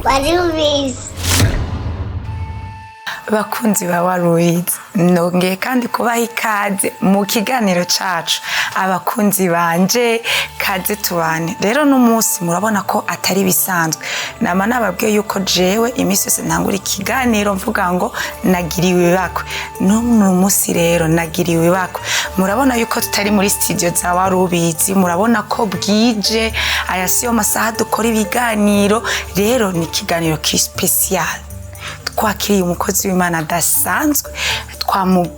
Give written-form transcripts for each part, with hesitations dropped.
Warubizi. Bakunzi ba Warubizi, nongeye kandi kubaha ikaze mu kiganiro cacu. Abakunzi banje, kaze tubane. Rero n'umunsi murabona ko atari bisanzwe. Nama nababwiye yuko jewe iminsi yose ntangura ikiganiro mvuga ngo nagiriwe ibakwe. N'uno munsi rero nagiriwe ibakwe. Murabona yuko tutari muri studio za Warubizi, murabona ko bwije, aya siyo masaha dukora ibiganiro. Rero ni ikiganiro ki special. Twakiriye umukozi w'Imana adasanzwe,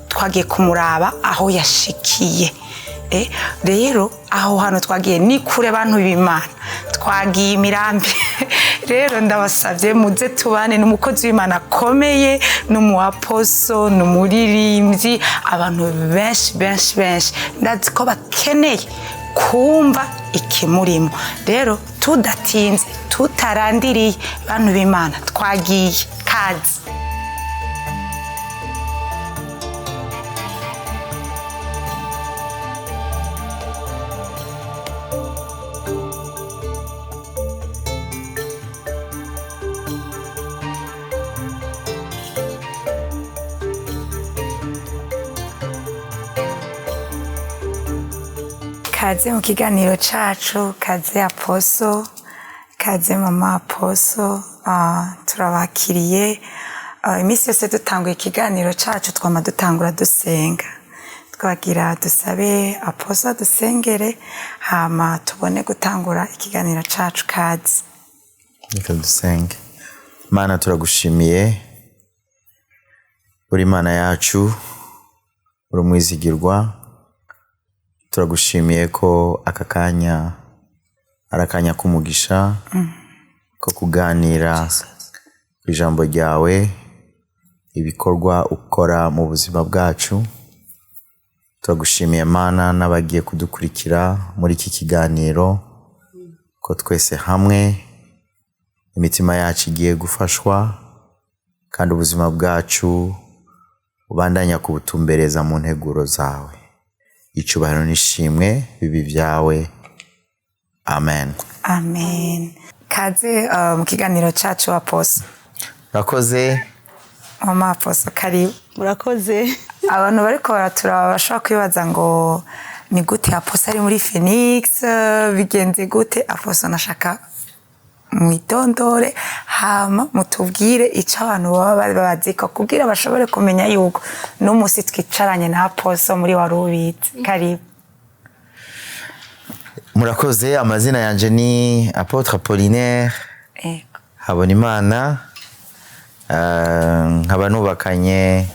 twagiye kumuraba aho yashikiye. Rero aho hantu twagiye ni kure, bantu b'Imana, twagiye imirambi. Rero ndabasabye muze tubane n'umukozi w'Imana akomeye, n'umuaposo, n'umuririmbyi. Abantu benshi benshi benshi ndazi ko bakeneye kumva ikimurimo. Rero tudatinze, tutarandiriye, bantu b'Imana, twagiye. Kazi. Kaze mu kiganiro cacu, kaze aposo, kaze mama aposo, turabakiriye. Iminsi yose dutanguye ikiganiro cacu twama dutangura dusenga. Twagira dusabe aposo dusengere, hama tubone gutangura ikiganiro cacu. Kaze. Reka dusenge. Mana, turagushimiye, uri Imana yacu, uri umwizigirwa. Turagushimiye ko aka kanya ari akanya k'umugisha ko kuganira ku ijambo ryawe, ibikorwa ukora mu buzima bwacu. Turagushimiye Mana n'abagiye kudukurikira muri iki kiganiro, ko twese hamwe imitima yacu igiye gufashwa kandi ubuzima bwacu ubandanya kubutumbereza mu nteguro zawe. Icubahiro n'ishimwe bibi byawe, amen. Amen. Kaze mu kiganiro cacu, aposo. Urakoze. Mama aposo, karibu. Murakoze. Abantu bariko baraturaba bashobora kwibaza ngo ni gute aposo ari muri Phoenix, bigenze gute? Aposo, nashaka mwidondore, hama mutubwire ico abantu baba baziko kugira bashobore kumenya yuko n'umusi twicaranye na aposo muri Warubizi. Karibu. Murakoze. Amazina yanje ni Apôtre Apollinaire Habonimana. Nkaba nubakanye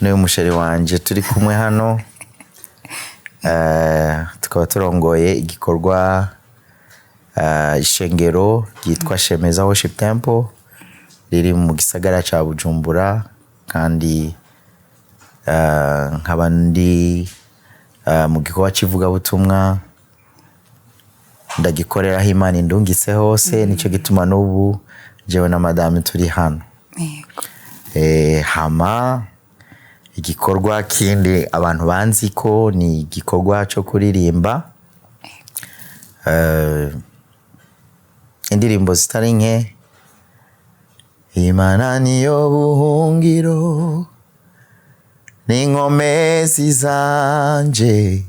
n'uyu musheri wanje turi kumwe hano. Tukaba turongoye igikorwa, ishengero ryitwa Shemeza Worship Temple riri mu gisagara ca Bujumbura, kandi nkaba ndi mu gikorwa c'ivugabutumwa, ndagikoreraho Imana indungitse hose. Nico gituma n'ubu jewe na madame turi hano. Hama igikorwa kindi abantu banzi ko ni igikorwa co kuririmba indirimbo zitari nke. Imana niyo buhungiro n'inkomezi zanje,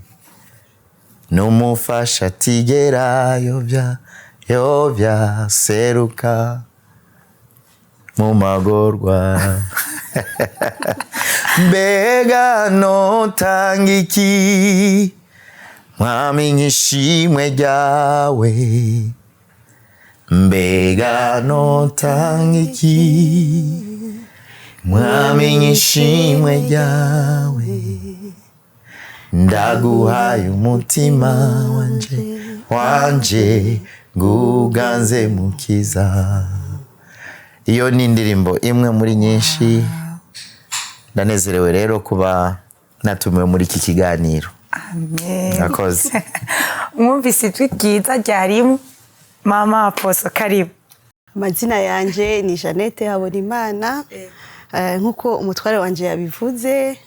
n'umufasha atigera yobya yobya, seruka mu magorwa. Mbega notanga iki, Mwami, nk'ishimwe ryawe? Mbega notanga iki, Mwami, nk'ishimwe ryawe? Ndaguhaye umutima wanje wanje, nguganze mukiza. Iyo ni indirimbo imwe muri nyinshi. Ndanezerewe rero kuba natumiwe muri iki kiganiro. Amen. Murakoze. Mwumvise ijwi ryiza ryarimu. Mama aposo, karibu. Amazina yanje ni Jeannette Habonimana. Nk'uko umutware wanje yabivuze,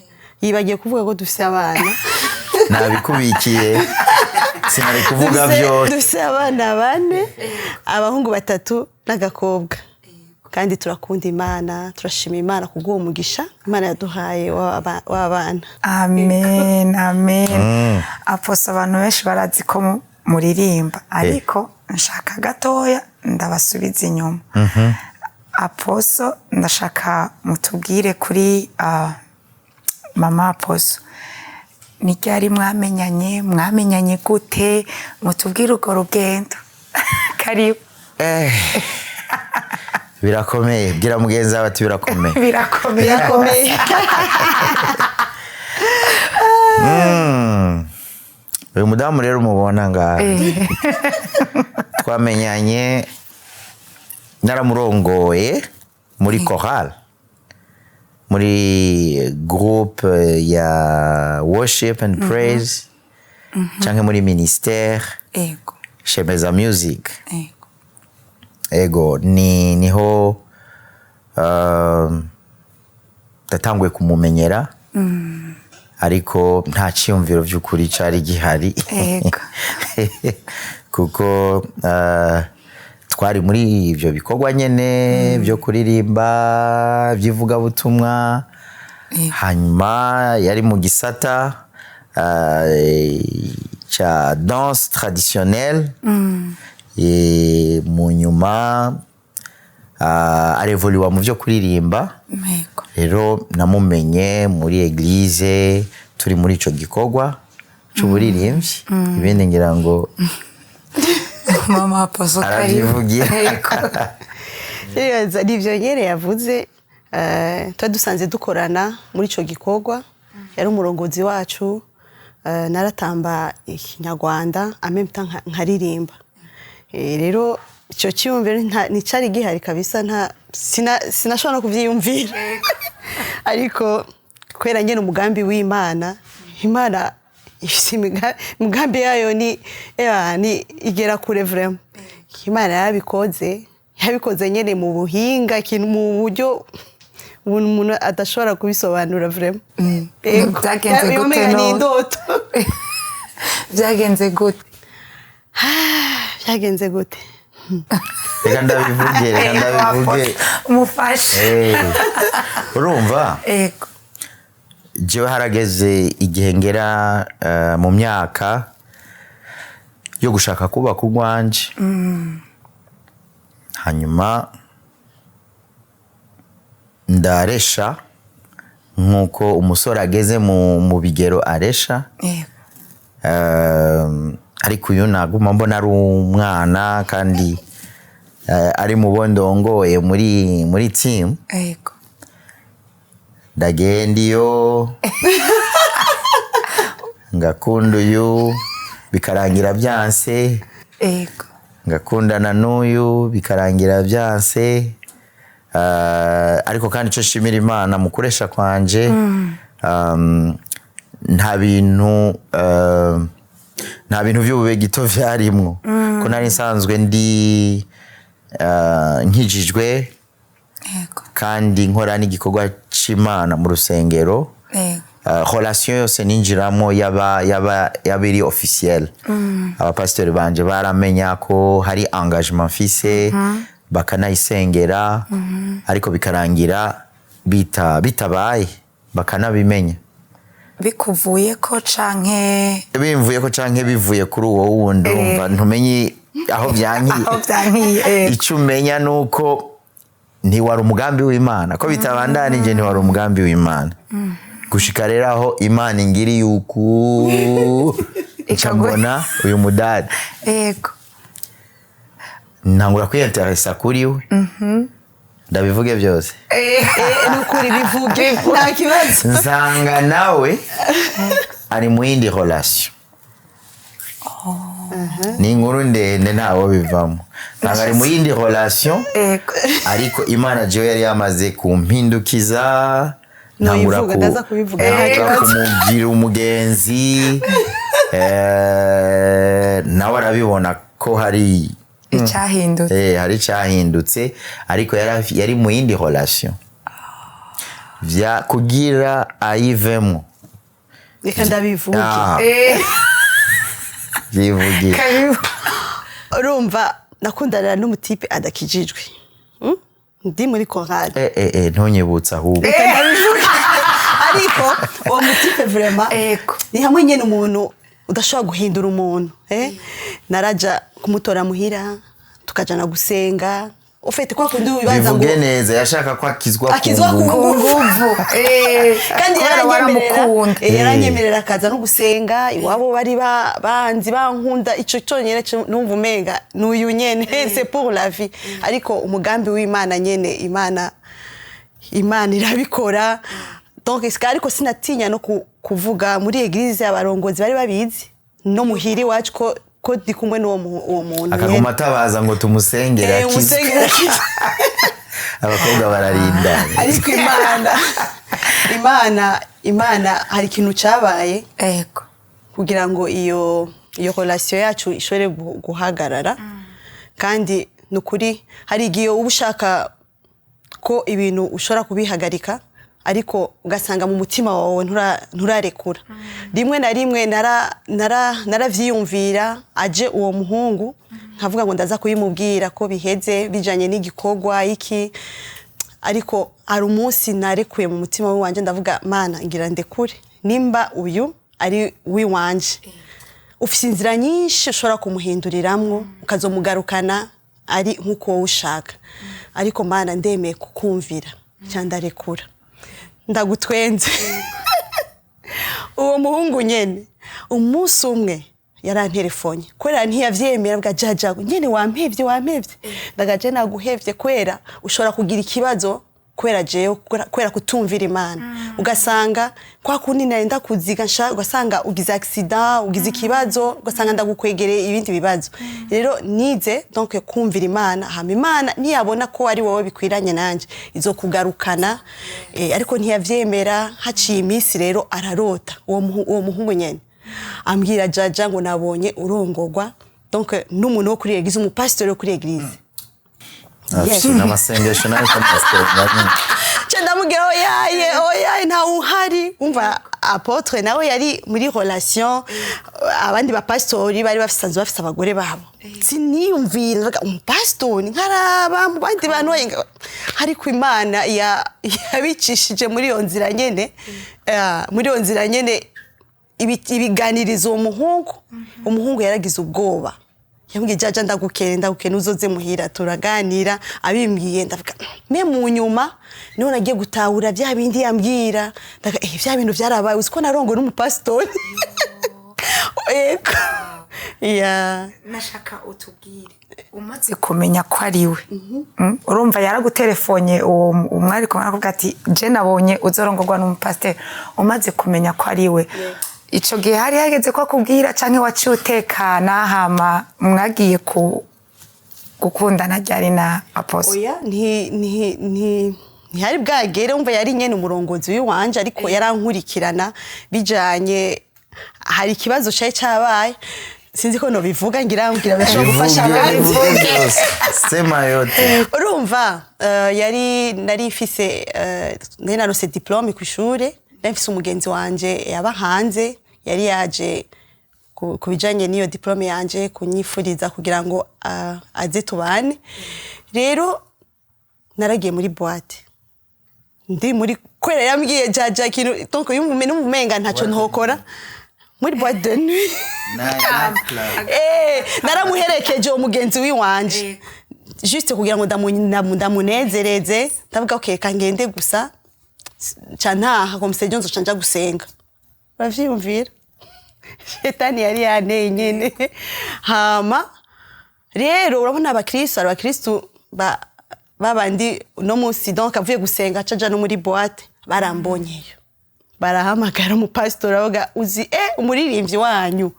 yibagiye kuvuga ko dufise abana. Nabikubikiye. Sinari kuvuga byose. Dufise abana bane, abahungu batatu n'agakobwa, kandi turakunda Imana, turashima Imana kubw'uwo mugisha Imana yaduhaye w'abana. Amen, amen. Apostle, abantu benshi barazi ko muririmba, ariko nshaka gatoya ndabasubiza inyuma. Apostle, ndashaka mutubwire kuri mama Apostle. Ni ryari mwamenyanye? Mwamenyanye gute? Mutubwire urwo rugendo. Karibu. Eh, birakomeye. Bwira mugenzi wawe ati birakomeye. Birakomeye. Birakomeye. Uyu mudamu rero mubona ngaha, twamenyanye naramurongoye muri chorale, muri groupe ya worship and praise, canke muri ministère Shemeza Music. Ego, ni niho ndatanguye kumumenyera, ariko nta cyiyumviro by'ukuri cyari gihari, kuko twari muri ibyo bikorwa nyene byo kuririmba, by'ivugabutumwa. Hanyuma yari mu gisata ca danse traditionnelle. Mu nyuma arevoluwa mu byo kuririmba. Rero namumenye muri église, turi muri ico gikorwa c'uburirimbyi. Ibindi ngira ngo Mama Apostle, karibu. arabyivugira. Ndibaza ni ibyo nyene yavuze. Tuba dusanze dukorana muri ico gikorwa, yari umurongozi wacu. Naratamba ikinyarwanda amemta nkaririmba. Rero icyo cyiyumviro nticari gihari kabisa, nta sinashobora no kuvyiyumvira, ariko kubera nyene umugambi w'Imana, Imana ifise imigambi yayo, ni eba, ni igera kure vraiment. Imana yarabikoze, yabikoze nyene mu buhinga, ikintu mu buryo ubu umuntu adashobora kubisobanura vraiment. Yego. Byagenze gute? Umenga ni None? indoto. Byagenze gute? Byagenze gute? Reka ndabivuge, reka ndabivuge. Umufashe. Urumva, jewe harageze igihe ngera mu myaka yo gushaka kubaka urwanje. Hanyuma ndaresha nk'uko umusore ageze mu bigero aresha. Ariko uyu naguma mbona ari umwana, kandi ari mu bo ndongoye muri team. Ndagenda iyo ngakunda uyu, bikarangira byanse. Ngakundana n'uyu, bikarangira byanse. Ariko kandi icyo nshimira Imana mu kuresha kwanje, nta bintu by'ubube gito vyarimwo, ko nari nsanzwe ndi nkijijwe, kandi nkora n'igikorwa c'Imana mu rusengero. Relation yose ninjiramo yaba iri officiel. Abapasitori banje baramenya ko hari engagement mfise, bakanayisengera, ariko bikarangira bitabaye, bakanabimenya. Bikuvuye ko canke? Bimvuye ko canke bivuye kuri uwo wundi, urumva ntumenye aho byankiye. Aho byankiye, yego. Icyo umenya ni uko ntiwari umugambi w'Imana, ko bitabandanije ntiwari umugambi w'Imana. Gushika rero aho Imana ingiriye uku, nca mbona uyu mudadi, ntangura kwiyenteresa kuri we. Ndabivuge byose? Ni ukuri, bivuge, nta kibazo. Nsanga nawe ari mu yindi relation. Ni inkuru ndende, ntawo bivamo. Nsanga ari mu yindi relation, ariko Imana jewe yari yamaze kumpindukiza, ntangura Noyivuga, ndaza kubivuga, nta ntangura kibazo. kumugira umugenzi. Nawe arabibona ko hari Icyahindutse. Hari icyahindutse, ariko yari mu yindi relation. Vya kugira ayivemo. Reka ndabivuge. Ah, Byivugira. Karibu. Urumva, nakundana n'umutipe adakijijwe. Ndi muri chorale. Eh eh eh, ntunyibutse ahubwo. Ariko uwo mutipe vraiment, ni hamwe nyene umuntu udashobora guhindura umuntu, eh? Naraja kumutora muhira, tukajana gusenga, ufite kwa kundi wibaza ngo Bivuge neza, yashaka ko akizwa. Akizwa ku ku nguvu. Ku nguvu. Kandi kubera yaranyemerera, waramukunda. yaranyemerera akaza no gusenga iwabo. Bari banzi bankunda, ico cyonyine numva umenga n'uyu nyene, c'est pour la vie. Ariko umugambi w'Imana nyene, Imana irabikora. Donc ariko sinatinya no kuvuga muri église, abarongozi bari babizi no muhiri wacu ko ndi kumwe n'uwo uwo muntu. Akaguma atabaza ngo tumusengere akizwe. Umusengere akizwe. Abakobwa bararinda. Ariko Imana hari ikintu cyabaye kugira ngo iyo relation yacu ishobore guhagarara. Kandi ni ukuri, hari igihe uba ushaka ko ibintu ushobora kubihagarika, ariko ugasanga mu mutima wawe nturarekura. Rimwe na rimwe naravyiyumvira aje uwo muhungu, nkavuga ngo ndaza kubimubwira ko biheze bijanye n'igikorwa iki. Ariko hari umunsi narekuye mu mutima wanje, ndavuga: "Mana, ngira ndekure. Nimba uyu ari wiwanje, ufite inzira nyinshi ushobora kumuhinduriramwo, ukazomugarukana ari nk'uko wowe ushaka. Ariko Mana, ndemeye kukumvira cyangwa ndarekura." Ndagutwenze, uwo muhungu nyene umunsi umwe yaranterefonye kubera ntiyavyemera, bwa jaja nyene: "Wampevye, wampevye." Ndagaje: "Naguhevye kubera ushobora kugira ikibazo kubera jewe, kubera kutumvira Imana, ugasanga kwa kundi nari kuziga nsha, ugasanga ugize accident, ugize ikibazo, ugasanga ndagukwegereye ibindi bibazo. Rero nize donc kumvira Imana, hama Imana niyabona ko ari wowe bikwiranye nanje izokugarukana." Ariko ntiyavyemera. Haciye iminsi rero ararota uwo muhungu nyene ambwira: "Jaja, ngo nabonye urongorwa donc n'umuntu wo kuri église, umupasitori wo kuri église." Afite n'amasengesho nayo kamasenga nyine. Nca ndamubwira: "Oyaye, oyaye, ntawe uhari." Umva, apôtre nawe yari muri relation, abandi bapasitori bari basanzwe bafise abagore babo. Siniyumvira, ndavuga umupasitori, nkaraba mu bandi bantu ariko Imana yabicishije muri iyo nzira nyene, muri iyo nzira nyene ibiganiriza uwo muhungu. Umuhungu yaragize ubwoba, yambwiye: "Jaja, ndagukene, ndagukene, uzoze muhira turaganira." Abimbwiye ndavuga me mu nyuma niho nagiye gutahura bya bindi yambwira. Ndavuga: "Eh, bya bintu byarabaye, uzi ko narongowe n'umupasitori?" Yego, ya. Nashaka utubwire, umaze kumenya ko ari we, urumva yaraguterefonye uwo umwari kumwe arakuvuga ati: "Je nabonye uzorongorwa n'umupasiteri." Umaze kumenya ko ari we, ico gihe hari hageze ko akubwira canke waciye utekana? Hama mwagiye ku gukundana ryari na apostle? Oya, nti nti nti ntihari bwagere. Umva, yari nyene umurongozi w'iwanje, ariko yarankurikirana bijanye, hari ikibazo cari cabaye, sinzi ko nobivuga, ngira bashobora gufasha Bivuge, abandi. Bivuge byose, sema yote. Urumva, yari nari mfise, nari narose diplôme ku ishure, nari mfise umugenzi wanje yaba hanze, yari yaje ku bijanye n'iyo diplôme yanje kunyifuriza kugira ngo aze tubane. Rero naragiye muri boîte, ndi muri kubera yambwiye jaja ikintu, donc yumva numva umenga ntaco ntokora muri boîte de nuit. Naramuherekeje uwo mugenzi wiwanje juste kugira ngo ndamunezereze. Ndavuga: "Okay, kangende gusa ca ntaha comme ça nzoca nja gusenga." Uravyiyumvira, shetani yari yanteye nyene. Hama rero urabona abakristo, hari abakristo babandi no munsi, donc avuye gusenga aca aja no muri boîte. Barambonyeyo, barahamagara umupasitori, avuga: "Uzi umuririmbyi wanyu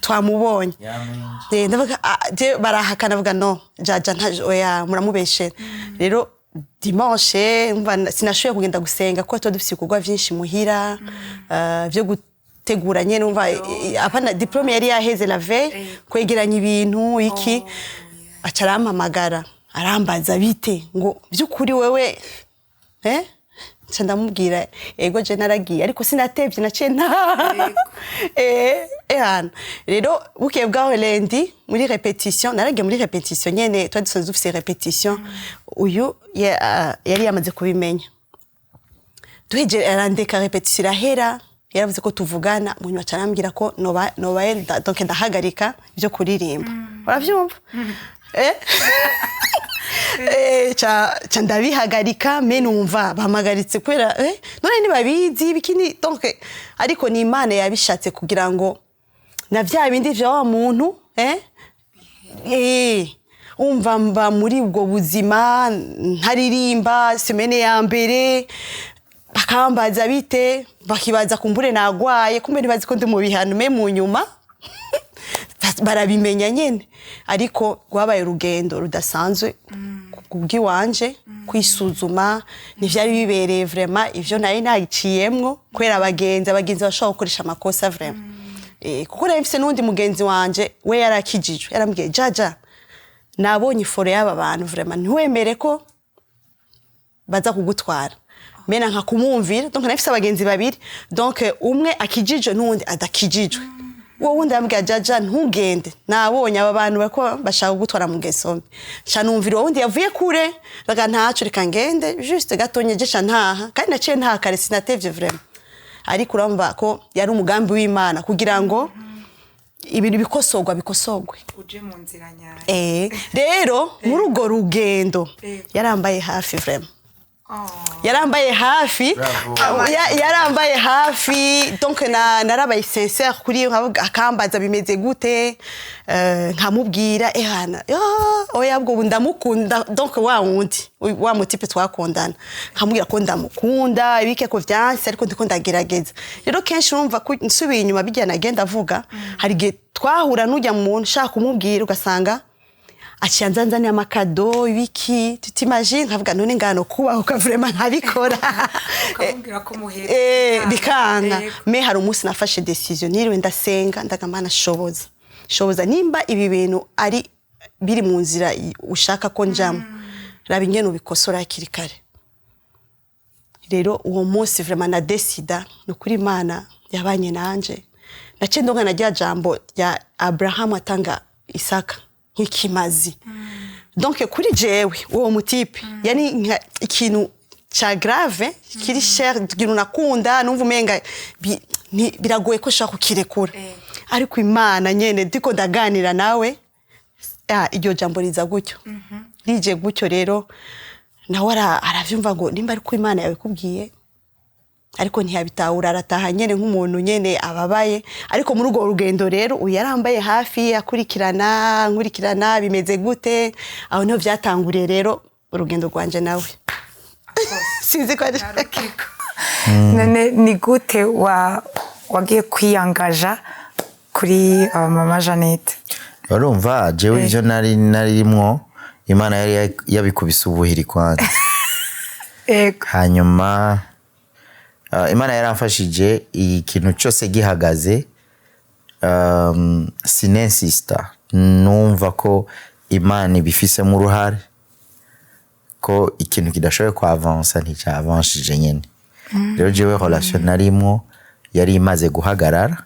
twamubonye." Ndavuga: "Ah," je barahakana, avuga: "No, jaja nta, oya, muramubeshera." Rero dimanche, umva, sinashoboye kugenda gusenga kuko tuba dufise ibikorwa vyinshi muhira, vyo gutegura nyene. Umva, apana diplôme yari yaheze la veille, kwegeranya ibintu iki. Aca arampamagara, arambaza: "Bite?" Ngo: "By'ukuri wewe?" Nca ndamubwira: "Ego, je naragiye, ariko sinatevye, naciye ntaha." Hano rero bukeye bwaho lundi muri répétition, naragiye muri répétition nyene, twari dusanzwe dufise répétition. Uyu yari yamaze kubimenya. Duheje arandeka, répétition irahera, yaravuze ko tuvugana. Mu nyuma aca arambwira ko nobaye donc ndahagarika ibyo kuririmba. Uravyumva? Ca ndabihagarika, mais numva bampagaritse kubera none ntibabizi bikini. Donc ariko ni Imana yabishatse kugira ngo na vya bindi vya wa muntu umva mba muri ubwo buzima ntaririmba. Semaine ya mbere bakambaza bite, bakibaza kumbure nagwaye, kumbe ntibazi ko ndi mu bihano. Mais mu nyuma barabimenya nyene. Ariko rwabaye urugendo rudasanzwe kubw'iwanje, kwisuzuma ntivyari bibereye vraiment ivyo nari nagiciyemwo, kubera abagenzi bashobora gukoresha amakosa vraiment. Kuko nari mfise n'uwundi mugenzi wanje, we yarakijijwe, yarambwiye: "Jaja, nabonye iforo y'aba bantu, vraiment ntiwemere ko baza kugutwara." Mena nka kumwumvira. Donc nari mfise abagenzi babiri, donc umwe akijijwe n'uwundi adakijijwe. Uwo wundi arambwira: "Jaja, ntugende, nabonye aba bantu bariko bashaka kugutwara mu ngeso mbi." Nca numvira uwo wundi yavuye kure, baga ntaco, reka ngende juste gatonye, je nca ntaha. Kandi naciye ntaha kare, sinatevye vraiment. Ariko urumva ko yari umugambi w'Imana kugira ngo ibintu bikosorwa bikosorwe. Uje mu nzira nyayo. Rero muri urwo rugendo yarambaye hafi vraiment. Yarambaye hafi. Bravo. Yarambaye hafi. Donc narabaye sincère kuri yo, nkavuga, akambaza bimeze gute, nkamubwira ehana oya, ubwo ndamukunda. Donc wa wundi wa mu type twakundana, nkamubwira ko ndamukunda, ibike ko vyanse, ariko ndiko ndagerageza. Rero kenshi urumva ko nsubiye inyuma bijya nagenda avuga, hari igihe twahura n'ujya muntu nshaka kumubwira, ugasanga aciye anzanzaniye ama cadeaux, ibiki, tu t'imagines? Nkavuga: "None ngano kubahuka vraiment nkabikora?" Ukamubwira ko muhera. Bikanga. Yego. Mais hari umunsi nafashe décision, niriwe ndasenga, ndagamana: "Shoboza, shoboza, nimba ibi bintu ari biri mu nzira ushaka ko njamo, raba ingene ubikosora hakiri kare." Rero uwo munsi vraiment na décida, ni ukuri Imana yabanye nanje. Naciye ndonka na rya jambo rya Abrahamu atanga Isaka nk'ikimazi. Donc kuri jewe uwo mu type yani ikintu ca grave, kiri cher, ikintu nakunda, numva umenga biragoye ko nshobora kukirekura. Ariko Imana nyene, ndiko ndaganira nawe, iryo jambo riza gutyo, rije gutyo. Rero nawe aravyumva ngo nimba ariko Imana yabikubwiye, ariko ntiyabitahura, arataha nyene nk'umuntu nyene ababaye. Ariko muri urwo rugendo rero uyu yarambaye hafi, akurikirana, nkurikirana bimeze gute. Aho niho vyatanguriye rero urugendo rwanje nawe. Sinzi ko ari None ni gute wagiye kwiyangaja kuri mama Jeannette? Urumva, jewe ivyo nari narimwo, Imana yari yabikubise ubuhiri kwanza. Hanyuma Imana yaramfashije, ikintu cyose gihagaze, sinensista, numva ko Imana ibifisemo uruhare, ko ikintu kidashoboye kwavansa nticyavanshije nyene. Rero jewe relation narimwo yari imaze guhagarara.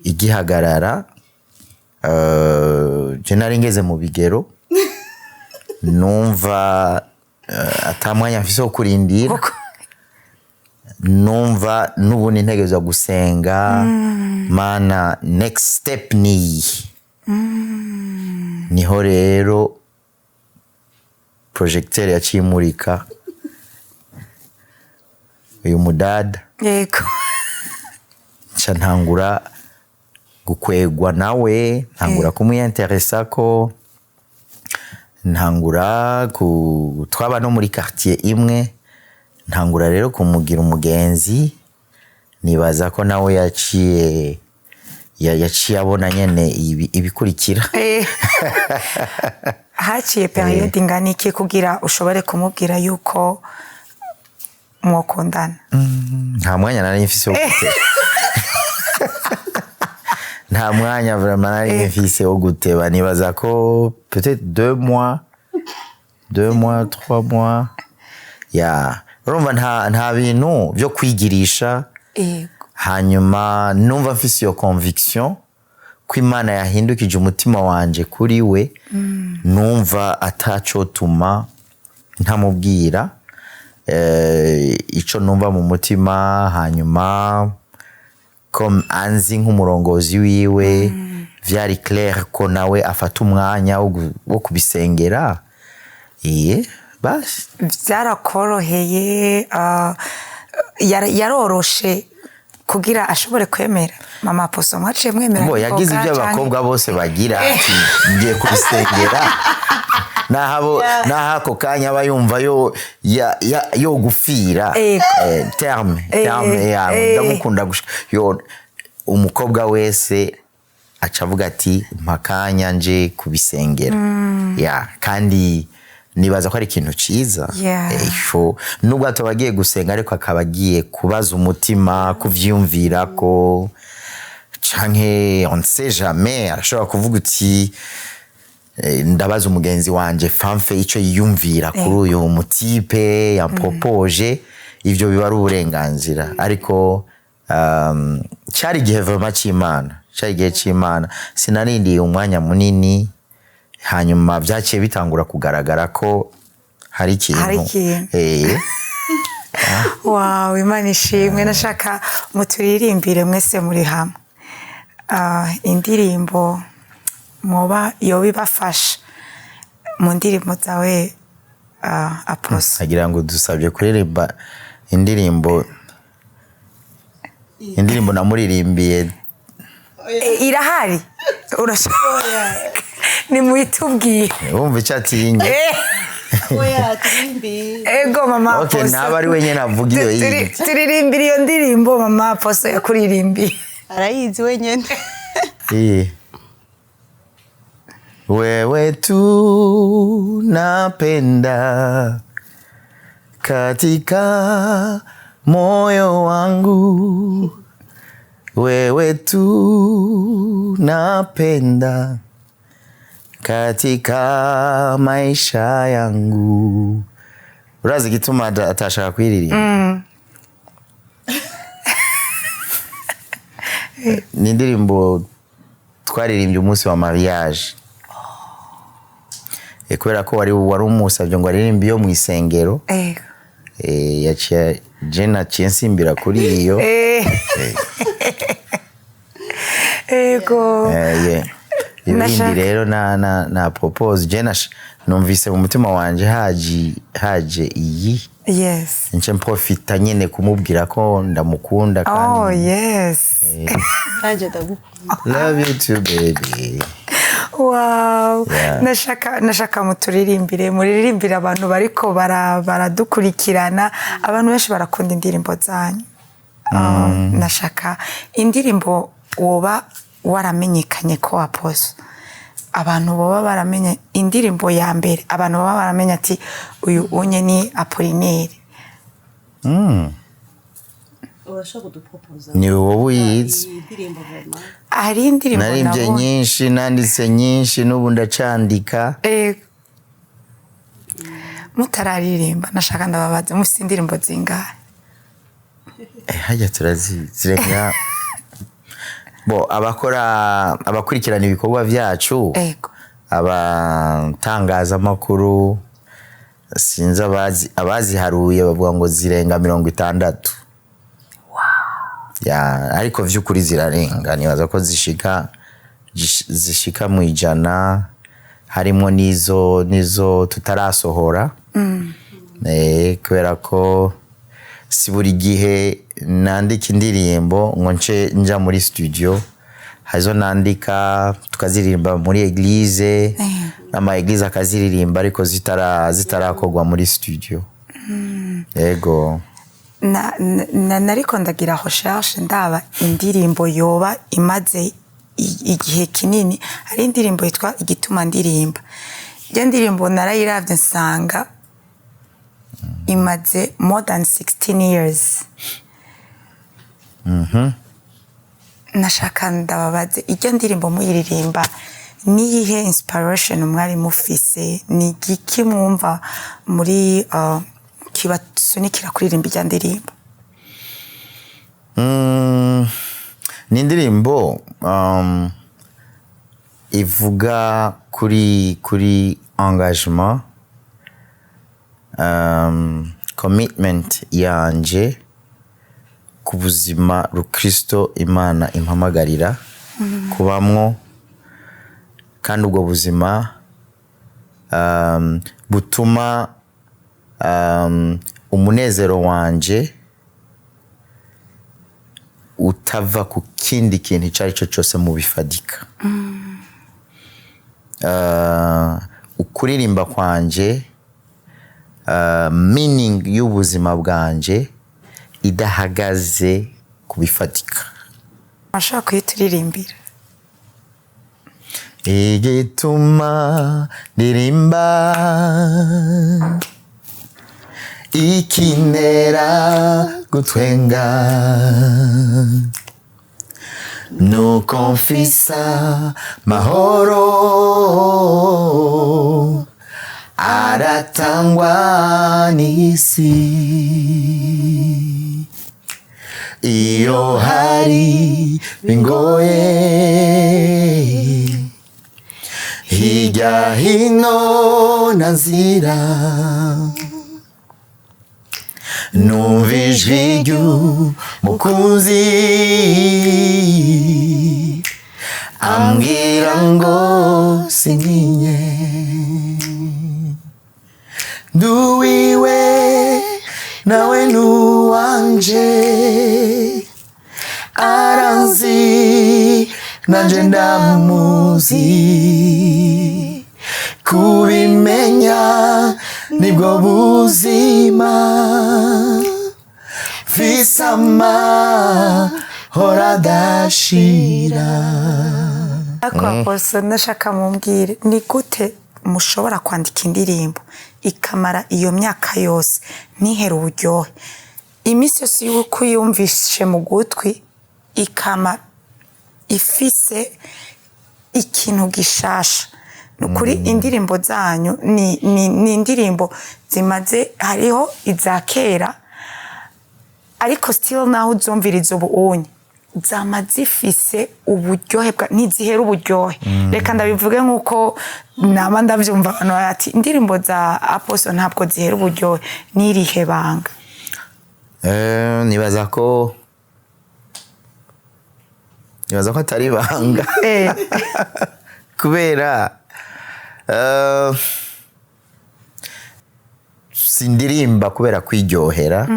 Igihagarara, je nari ngeze mu bigero, numva ata mwanya mfise wo kurindira, numva n'ubundi ntegerezwa gusenga: "Mana, next step ni iyi." Niho rero projecteur yaciye imurika uyu mudada. Nca ntangura gukwegwa nawe, ntangura kumwiyanteresa, ko ntangura ku twaba no muri quartier imwe, ntangura rero kumugira umugenzi. Nibaza ko nawe yaciye yaciye abona nyene ibikurikira. Haciye période ingana iki kugira ushobore kumubwira yuko mwokundana? Nta mwanya nari mfise wo guteba, nta mwanya vraiment nari mfise wo guteba. Nibaza ko peut-être 2 mois, 2 mois, 3 mois ya. Urumva, nta bintu byo kwigirisha. Hanyuma numva mfise iyo conviction ko Imana yahindukije umutima wanje kuri we, numva atacotuma ntamubwira ico numva mu mutima. Hanyuma ko anzi nk'umurongozi wiwe, vyari clair ko nawe afata umwanya wo kubisengera. Iye basi. Byarakoroheye, yaroroshe kugira ashobore kwemera, mama Aposo? Mwaciye mwemera Bo yagize n'ingoga ibyo canke? Abakobwa bose bagira, ati ngiye kubisengera, naho naho ako kanya aba yumva yo gufira. Terme terme ya ndamukunda gushika yo. Umukobwa wese aca avuga ati mpakanya nje kubisengera. Ya, kandi nibaza ko ari ikintu ciza. Nubwo ataba agiye gusenga, ariko akaba agiye kubaza umutima, kuvyiyumvira ko canke on ne sait jamais, arashobora kuvuga uti ndabaza umugenzi wanje famfe ico yiyumvira kuri uyu mu type yampropoje. Ivyo biba ari uburenganzira, ariko cyari igihe vraiment c'Imana, cyari igihe c'Imana. Sinarindiye umwanya munini, hanyuma byaciye bitangura kugaragara ko hari ikintu. Hari ikintu. Wawe, Imana ishimwe. Nashaka muturirimbire mwese muri hamwe indirimbo mwoba yoba ibafasha mu ndirimbo zawe, Aposo. Agira ngo dusabye kuririmba indirimbo namuririmbiye. Irahari, urashobora, nimuyitubwire. Wumva icyo atinye. Oya, turimbi. Ego, mama Okay, Aposo. Naba ari wenyine avuga iyo yindi. Turirimbire iyo ndirimbo mama Aposo yakuririmbiye. Arayizi wenyine. Wewe tu napenda katika moyo wangu, wewe tu napenda katika maisha yangu. Urazi igituma atashaka kuyiririmba? Ni indirimbo twaririmbye umunsi wa mariage. Kubera ko wari umusabye ngo aririmbe iyo mu isengero. Yaciye je naciye nsimbira kuri iyo. Ego. Yeah. Ibindi rero na propose je numvise mu mutima wanje haje iyi, nce mprofita nyene kumubwira ko ndamukunda kandi. Oh yes. Nanjye ndagukunda. Love you too, baby. Wow. Yeah. Nashaka muturirimbire, muririmbire abantu bariko baradukurikirana. Abantu benshi barakunda indirimbo zanyu. Nashaka indirimbo woba waramenyekanye ko, Aposo, abantu boba baramenye indirimbo ya mbere, abantu baba baramenye ati uyu unye ni Apollinaire. Urashobora kudupropoza Ni wowe uyizi. iyi ndirimbo vraiment? Hari indirimbo Naririmbye nabonye. nyinshi, nanditse nyinshi, n'ubu ndacandika. Mutararirimba, nashaka ndababaza, mufite indirimbo zingahe? Hajya turazi zirenga. Bo abakora, abakurikirana ibikorwa byacu, abatangazamakuru, sinzi, abazi abaziharuye bavuga ngo zirenga 60. Ya, ariko vy'ukuri zirarenga, nibaza ko zishika mu 100, harimo n'izo tutarasohora. Kubera ko si buri gihe nandika indirimbo ngo nce nja muri studio. Harizo nandika tukaziririmba muri église, n'ama église akaziririmba, ariko zitarakorwa muri studio. Yego. Nariko ndagira recherche, ndaba indirimbo yoba imaze igihe kinini. Hari indirimbo yitwa "Igituma Ndirimba". Iyo ndirimbo narayiravye, nsanga imaze more than 16 years. Nashaka ndababaze, iryo ndirimbo muyiririmba, niyihe inspiration mwari mufise? Ni igiki mwumva muri Kibasunikira kuririmba irya ndirimbo? Ni indirimbo ivuga kuri engagement, commitment yanje ku buzima rukristo Imana impamagarira kubamwo, kandi ubwo buzima butuma umunezero wanje utava ku kindi kintu icyo ari cyo cyose mu bifadika. Ukuririmba kwanje, meaning y'ubuzima bwanje idahagaze ku bifatika. Ashaka kuyituririmbira? Igituma ndirimba, ikintera gutwenga, nuko mfisa mahoro aratangwa n'isi. Iyo hari bingoye hirya hino na nzira, numva ijwi ry'umukunzi ambwira ngo sintinye, nduwiwe nawe nuwanje, aranzi nanje ndamuzi, kubimenya nibwo buzima, mfise amahoro adashira. Ariko Apostle, ndashaka mumbwire, ni gute mushobora kwandika indirimbo ikamara iyo myaka yose ntihere uburyohe, iminsi yose y'uko uyumvishe mu gutwi ikama ifise ikintu gishasha? Ni ukuri indirimbo zanyu ni indirimbo zimaze, hariho iza kera, ariko still naho uzumviriza ubu unye zama zifise uburyohe bwa ntizihera uburyohe. Reka ndabivuge nk'uko naba ndabyumva, abantu bati indirimbo za Apostle ntabwo zihera uburyohe. N'irihe banga? Nibaza ko atari ibanga, kubera sindirimba kubera kwiryohera,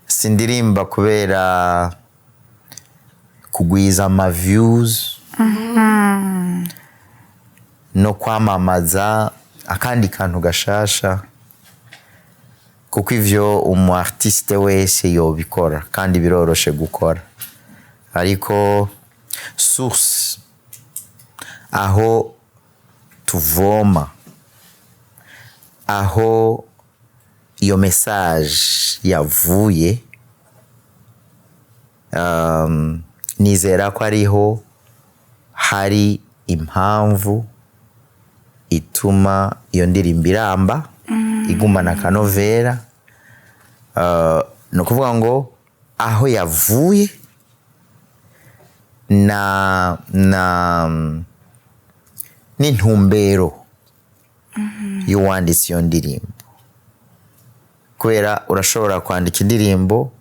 sindirimba kubera kugwiza ama views no kwamamaza akandi kantu gashasha, kuko ivyo umu artiste wese yobikora kandi biroroshe gukora. Ariko source, aho tuvoma, aho iyo message yavuye, nizera ko ariho hari impamvu ituma iyo ndirimbo iramba, igumana akanovera. Ni ukuvuga ngo aho yavuye na n'intumbero y'uwanditse iyo ndirimbo, kubera urashobora kwandika indirimbo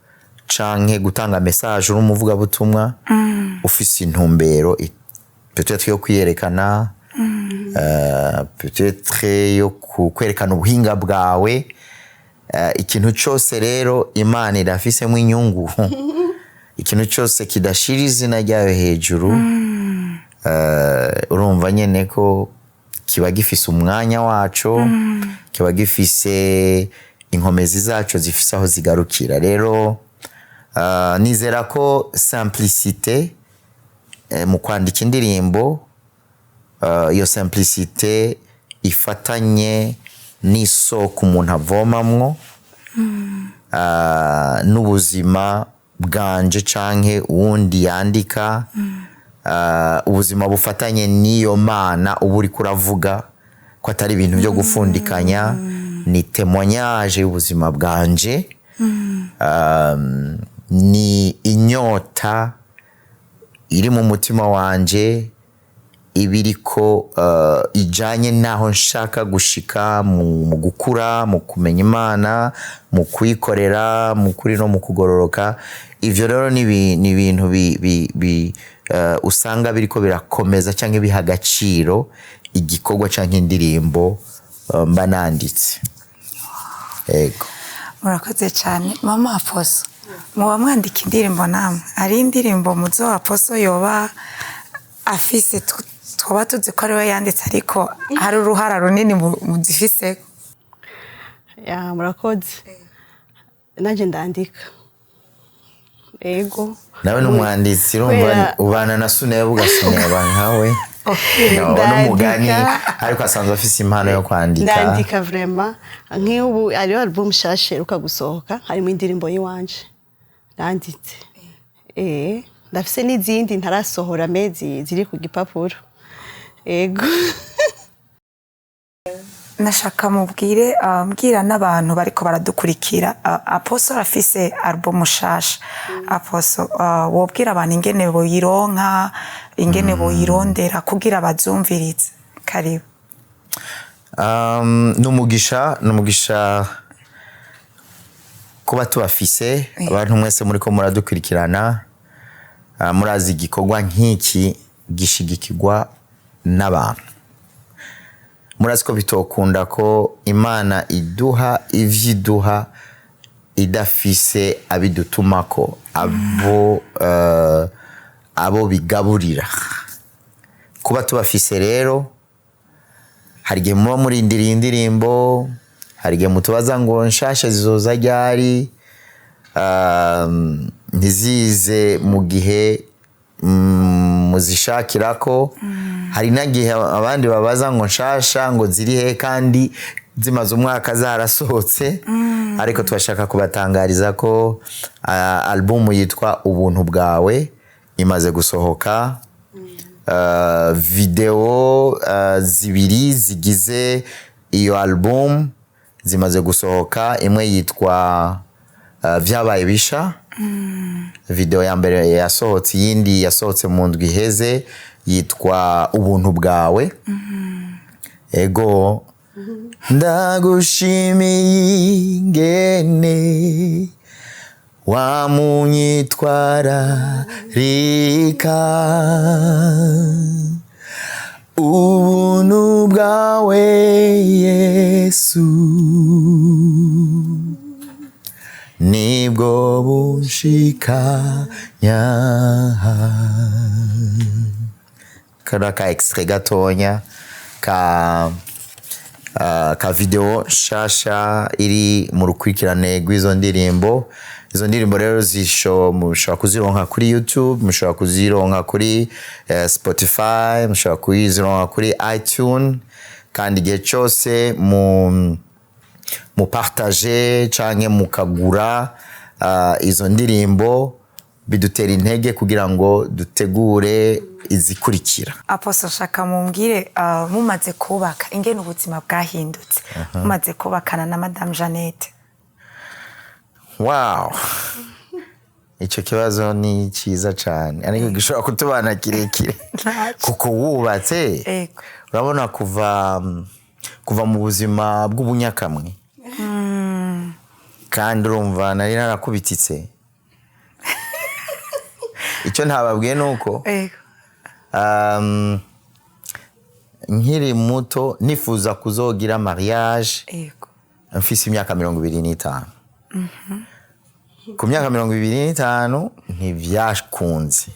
canke gutanga message uri umuvugabutumwa ufise intumbero peut-être yo kwiyerekana, peut-être yo kwerekana ubuhinga bwawe. Ikintu cose rero Imana irafisemo inyungu. Ikintu cyose kidashira izina ryayo hejuru, urumva nyene ko kiba gifise umwanya waco, kiba gifise inkomezi zaco, zifise aho zigarukira. Rero nizera ko simplicité mu kwandika indirimbo, iyo simplicité ifatanye n'isoko umuntu avomamwo, n'ubuzima bwanje canke uwundi yandika, ubuzima bufatanye n'iyo Mana uba uriko uravuga, ko atari ibintu byo gufundikanya. Ni témoignage y'ubuzima bwanje, ni inyota iri mu mutima wanje, ibiriko ijanye n'aho nshaka gushika mu gukura, mu kumenya Imana, mu kuyikorera mu kuri no mu kugororoka. Ivyo rero ni ibintu bi usanga biriko birakomeza canke biha agaciro igikorwa canke indirimbo mba nanditse. Ego. Murakoze cyane. Mama Apostle, muba mwandika indirimbo namwe? Hari indirimbo muzo Apostle yoba afise twaba tuzi ko ariwe yanditse, ariko hari uruhara runini muzifise? Ya, murakoze. Nanjye ndandika, ego. Nawe n'umwanditsi, urumva. Ubana na Suneba, ugasuneba nkawe. No, n'umugani. Ndandika. Ariko asanzwe afise impano yo kwandika. Ndandika vraiment. Nk'ubu hariho album nshasha iheruka gusohoka, harimo indirimbo y'iwanje nanditse. Ndafise n'izindi ntarasohora mezi ziri ku gipapuro, ego. Nashaka mubwire, mbwira n'abantu bariko baradukurikira, Apostle afise album shasha. Apostle, wobwira abantu ingene boyironka, ingene boyirondera kugira bazumvirize? Karibu. Ni umugisha kuba tubafise, abantu mwese muriko muradukurikirana. Murazi igikorwa nk'iki gishigikirwa n'abantu. Murazi ko bitokunda ko Imana iduha ivyo iduha idafise abidutumako, abo bigaburira. Kuba tubafise rero, hari igihe muba murindiriye indirimbo, hari igihe mutubaza ngo nshasha zizoza ryari, ntizize mu gihe muzishakirako. Hari n'igihe abandi babaza ngo nshasha ngo ziri he kandi zimaze umwaka zarasohotse. Ariko turashaka kubatangariza ko albumu yitwa Ubuntu Bwawe imaze gusohoka. Video zibiri zigize iyo album zimaze gusohoka. Imwe yitwa Vyabaye Bisha, video ya mbere yasohotse. Iyindi yasohotse mu ndwi iheze yitwa Ubuntu Bwawe. Ego, ndagushimiye ingene wamunyitwararika, ubuntu bwawe Yesu nibwo bunshikanya. Kariya ka extrait gatonya ka video nshasha iri mu rukurikirane rw'izo ndirimbo. Izo ndirimbo rero mushobora kuzironka kuri YouTube, mushobora kuzironka kuri Spotify, mushobora kuzironka kuri iTunes. Kandi igihe cyose mu partage canke mukagura izo ndirimbo, bidutera intege kugira ngo dutegure izikurikira. Apostle, shaka mumbwire, mumaze kubaka, ingene ubuzima bwahindutse mumaze kubakana na Madame Jeannette. Wow, icyo kibazo ni cyiza cyane, ariko gishobora kutubana kirekire. Ntacyo. Kuko wubatse, urabona, kuva mu buzima bw'ubunyakamwe, kandi urumva nari narakubititse. Icyo ntababwiye ni uko nkiri muto nifuza kuzogira mariage mfise imyaka 25. Ku myaka 25 ntivyakunze,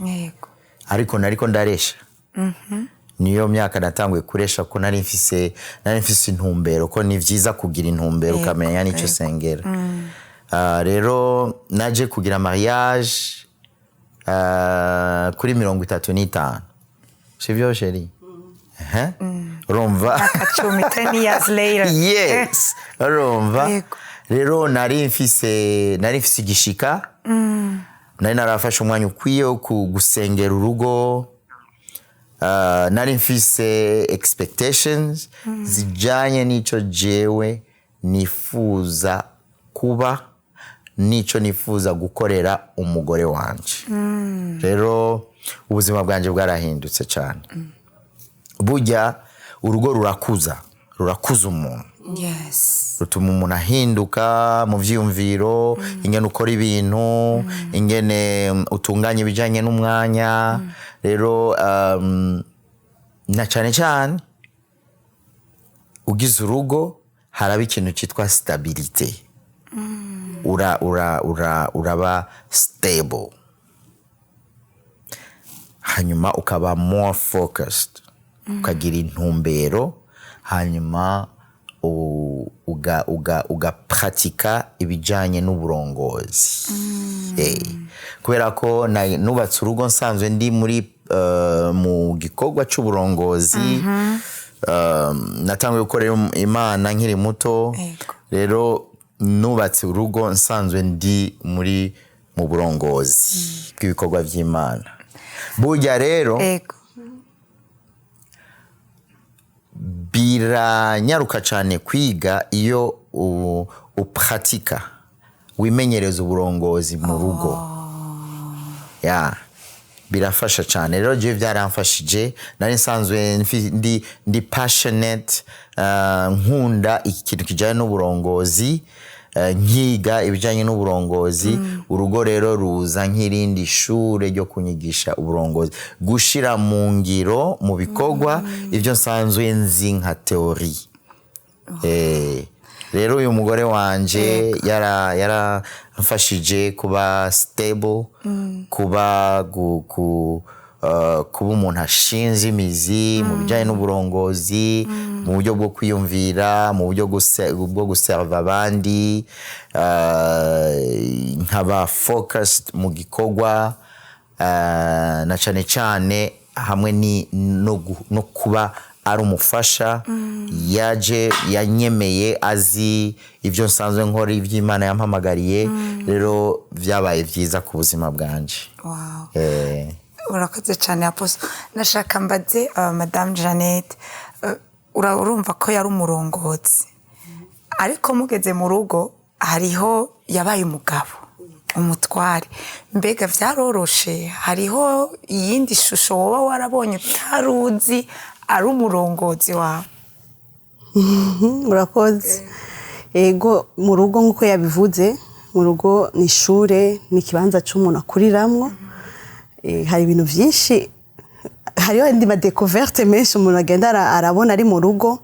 ariko nariko ndaresha. Niyo myaka natanguye kuresha, ko nari mfise intumbero, ko ni vyiza kugira intumbero, ukamenya n'icyo usengera. Rero naje kugira mariage kuri 35, sivyo chérie? Ehe. Urumva? Myaka 10, 10 years later. Yes, urumva. Rero nari mfise igishika, nari narafashe umwanya ukwiye wo gusengera urugo. Nari mfise expectations zijanye n'ico jewe. Nifuza kuba n'icyo nifuza gukorera umugore wanje. Rero ubuzima bwanjye bwarahindutse cyane. Burya urugo rurakuza, rurakuza umuntu, rutuma umuntu ahinduka mu byiyumviro, ingene ukora ibintu, ingene utunganya ibijyanye n'umwanya. Rero na cyane cyane ugize urugo, haraba ikintu cyitwa stabilité. ura ura ura uraba stable, hanyuma ukaba more focused, ukagira intumbero, hanyuma ugapratika ibijyanye n'uburongozi. Kubera ko nubatse urugo nsanzwe ndi muri mu gikorwa cy'uburongozi. Natanguye gukorera Imana nkiri muto. Rero nubatse urugo nsanzwe ndi mu burongozi bw'ibikorwa by'Imana. Burya rero biranyaruka cyane kwiga iyo upratika, wimenyereza uburongozi mu rugo. Ya, birafasha cyane. Rero jewe byaramfashije. Nari nsanzwe ndi passionate, nkunda ikintu kijyanye n'uburongozi, nkiga ibijyanye n'uburongozi. Urugo rero ruza nk'irindi shure ryo kunyigisha uburongozi, gushira mu ngiro, mu bikorwa ibyo nsanzwe nzi nka théorie. Rero uyu mugore wanje yaramfashije kuba stable, kuba kuba umuntu ashinze imizi mu bijyanye n'uburongozi, mu buryo bwo kwiyumvira, mu buryo bwo guserva abandi, nkaba focused mu gikorwa, na cyane cyane hamwe no kuba ari umufasha yaje yanyemeye azi ibyo nsanzwe nkora, iby'Imana yampamagariye. Rero byabaye byiza ku buzima bwanje. Urakoze cyane, Apostle. Nashaka mbaze Madame Jeannette, urumva ko yari umurongozi, ariko mugeze mu rugo hariho yabaye umugabo, umutware. Mbega byaroroshe? Hariho iyindi shusho woba warabonye utaruzi ari umurongozi wawe? Murakoze. Ego, mu rugo, nk'uko yabivuze, mu rugo ni ishure, ni ikibanza cy'umuntu akuriramwo. Hari ibintu byinshi, hariho andi ma découvertes menshi umuntu agenda arabona ari mu rugo,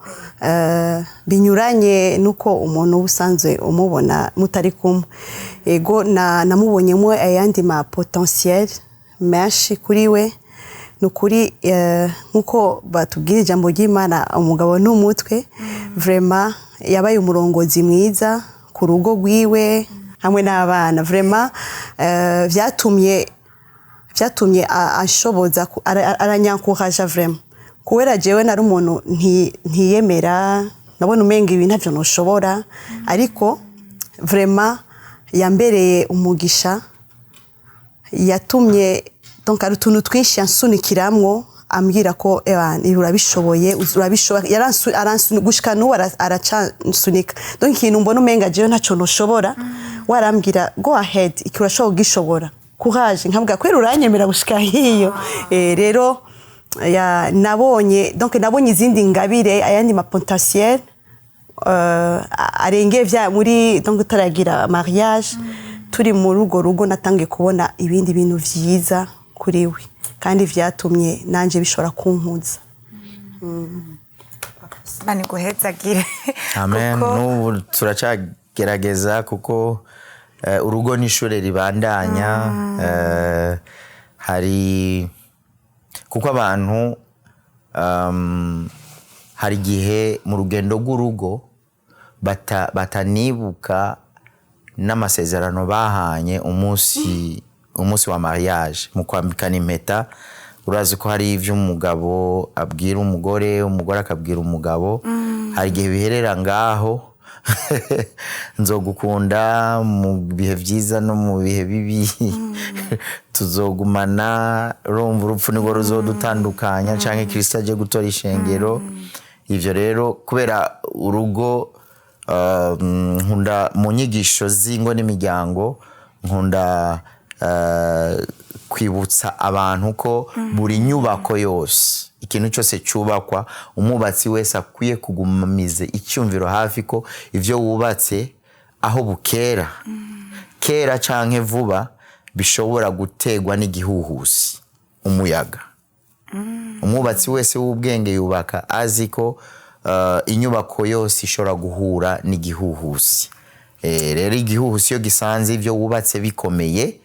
binyuranye n'uko umuntu uba usanzwe umubona mutari kumwe. Ego, namubonyemo ayandi ma potentiel menshi kuri we. Ni ukuri, nk'uko batubwira ijambo ry'Imana, umugabo ni umutwe. Vraiment yabaye umurongozi mwiza ku rugo rwiwe hamwe n'abana. Vraiment vyatumye ashoboza aranyankuraja vraiment, kubera jewe nari umuntu ntiyemera, nabona umenga ibi ntavyo noshobora, ariko vraiment yambereye umugisha. Yatumye, donc hari utuntu twinshi yansunikiramwo, ambwira ko eba ibi urabishoboye, urabishoboye. Gushika n'ubu aracansunika. Donc ikintu mbona umenga jewe ntaco noshobora, warambwira: "Go ahead, iki urashobora kugishobora, courage." Nkavuga kwera uranyemera gushika hiyo. Rero ya nabonye, donc nabonye izindi ngabire, ayandi ma potentiel arengeye vya muri, donc taragira mariage. Turi muri urwo rugo natangiye kubona ibindi bintu vyiza kuri we, kandi vyatumye nanje bishobora kunkuza. Imana iguhezagire. Amen. N'ubu turacyagerageza, kuko urugo ni ishuri ribandanya. Hari kuko abantu hari igihe mu rugendo rw'urugo batanibuka n'amasezerano bahanye umunsi wa mariage, mu kwambikana impeta. Urazi ko hari ibyo umugabo abwira umugore, umugore akabwira umugabo. Hari igihe biherera ngaho: "Nzogukunda mu bihe byiza no mu bihe bibi, tuzogumana, urumva, urupfu nirwo ruzodutandukanya, canke Kristo aje gutora ishengero." Ivyo rero, kubera urugo Nkunda mu nyigisho z'ingo n'imiryango, nkunda kwibutsa abantu ko buri nyubako yose, ikintu cyose cyubakwa, umwubatsi wese akwiye kugumiza icyumviro hafi ko ibyo wubatse, aho bukera kera canke vuba, bishobora gutegwa n'igihuhusi, umuyaga. Umwubatsi wese w'ubwenge yubaka azi ko inyubako yose ishobora guhura n'igihuhusi. Rero igihuhusi iyo gisanze ibyo wubatse bikomeye,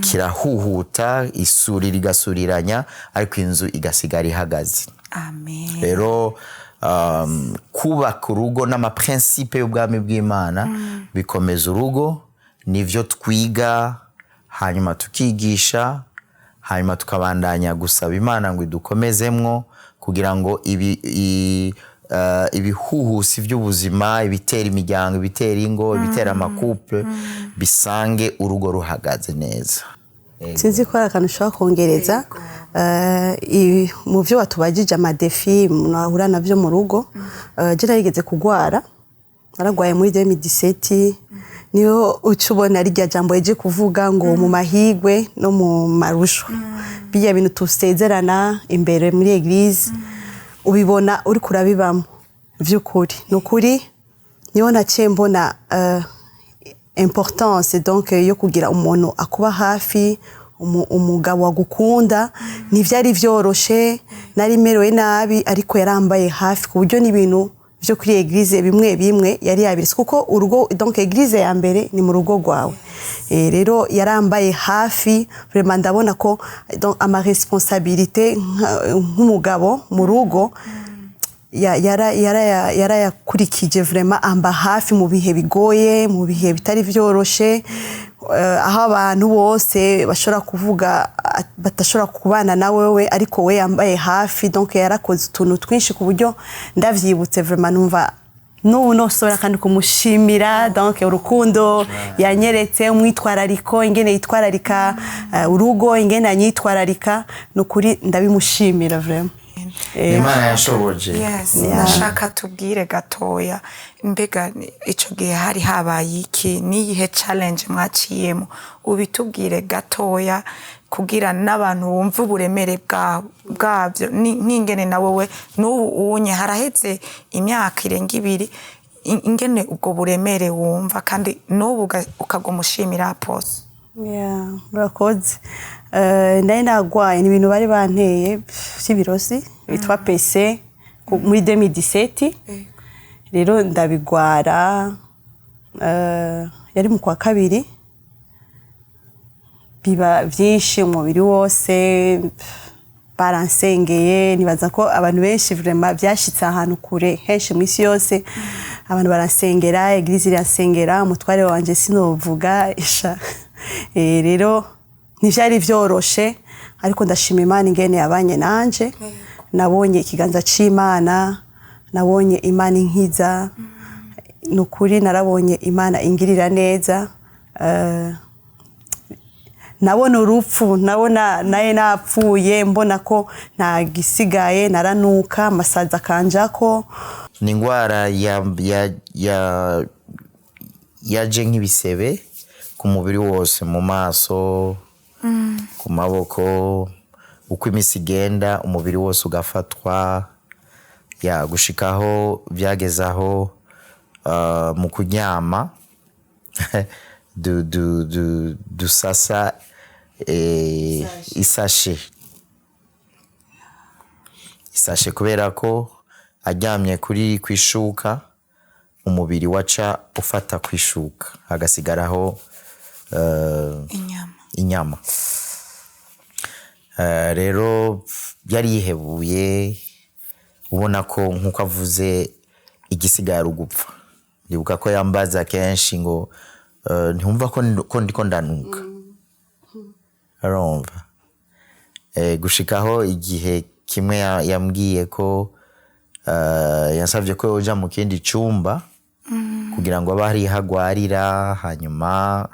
kirahuhuta, isuri rigasuriranya, ariko inzu igasigara ihagaze. Amen. Rero kubaka urugo n'ama principes y'ubwami bw'Imana bikomeza urugo. Nivyo twiga, hanyuma tukigisha, hanyuma tukabandanya gusaba Imana ngo idukomezemwo kugira ngo ibihuhusi by'ubuzima, ibitera imiryango, ibitera ingo, ibitera ama couples, bisange urugo ruhagaze neza. Sinzi ko hari akantu ushobora kongereza. Mu byo watubajije, ama défis umuntu ahura nabyo mu rugo, je narigeze kugwara, naragwaye muri 2017. Niyo uca ubona rirya jambo yaje kuvuga ngo mu mahigwe no mu marushwa, bijya bintu tusezerana imbere muri église, ubibona uriko urabibamo vy'ukuri. Ni ukuri, niyo naciye mbona importance donc yo kugira umuntu akuba hafi, umugabo agukunda. Ntivyari vyoroshe, nari merewe nabi, ariko yarambaye hafi ku buryo n'ibintu vyo kuri église bimwe bimwe yari yabiretse, kuko urugo, donc église ya mbere ni mu rugo rwawe. Rero yarambaye hafi vraiment. Ndabona ko donc ama responsabilité nk'umugabo mu rugo yarayakurikije vraiment, amba hafi mu bihe bigoye, mu bihe bitari vyoroshe, aho abantu bose bashobora kuvuga batashobora kubana na wewe, ariko we yambaye hafi. Donc yarakoze utuntu twinshi ku buryo ndavyibutse vraiment numva n'ubu nosubira kandi kumushimira. Donc urukundo yanyeretse, umwitwarariko, ingene yitwararika urugo, ingene anyitwararika, ni ukuri ndabimushimira vraiment. Imana yashoboje. Yes, ndashaka tubwire gatoya, mbega ico gihe hari habaye iki? Niyihe challenge mwaciyemo? Ubitubwire gatoya kugira n'abantu bumve uburemere bwabyo, n'ingene na wowe n'ubu unye haraheze imyaka irenga 2, ingene ubwo buremere wumva kandi n'ubu ukaguma ushimira apôtre. Yeah, murakoze. Nari nagwaye, ni ibintu bari banteye vy'ibirozi bitwa PC muri 2017. Rero ndabigwara, yari mu kwa kabiri, biba vyinshi umubiri wose. Baransengeye, nibaza ko abantu benshi vraiment byashitse ahantu kure henshi mu isi yose, abantu baransengera, église iransengera, umutware wanje sinovuga isha. Rero ntivyari vyoroshe, ariko ndashima Imana ingene yabanye nanje. Nabonye ikiganza c'Imana, nabonye Imana inkiza. Ni ukuri narabonye Imana ingirira neza. Nabona urupfu, nabona naye napfuye, mbona ko nta gisigaye, naranuka amasazi akanjako. Ni indwara yaje nk'ibisebe ku mubiri wose, mu maso, ku maboko. Uko iminsi igenda, umubiri wose ugafatwa, ya gushikaho byageze aho mu kuryama dusasa isashe, kubera ko aryamye kuri kwishuka, umubiri waca ufata kwishuka, hagasigaraho inyama. Inyama. Rero yari yihebuye, ubona ko nk'uko avuze igisigaye ari ugupfa. Ndibuka ko yambaza kenshi ngo ntiwumva ko ndiko ndanuka? Urumva, gushikaho igihe kimwe yambwiye ko yansabye ko yoja mu kindi cumba kugira ngo abe ariho agwarira, hanyuma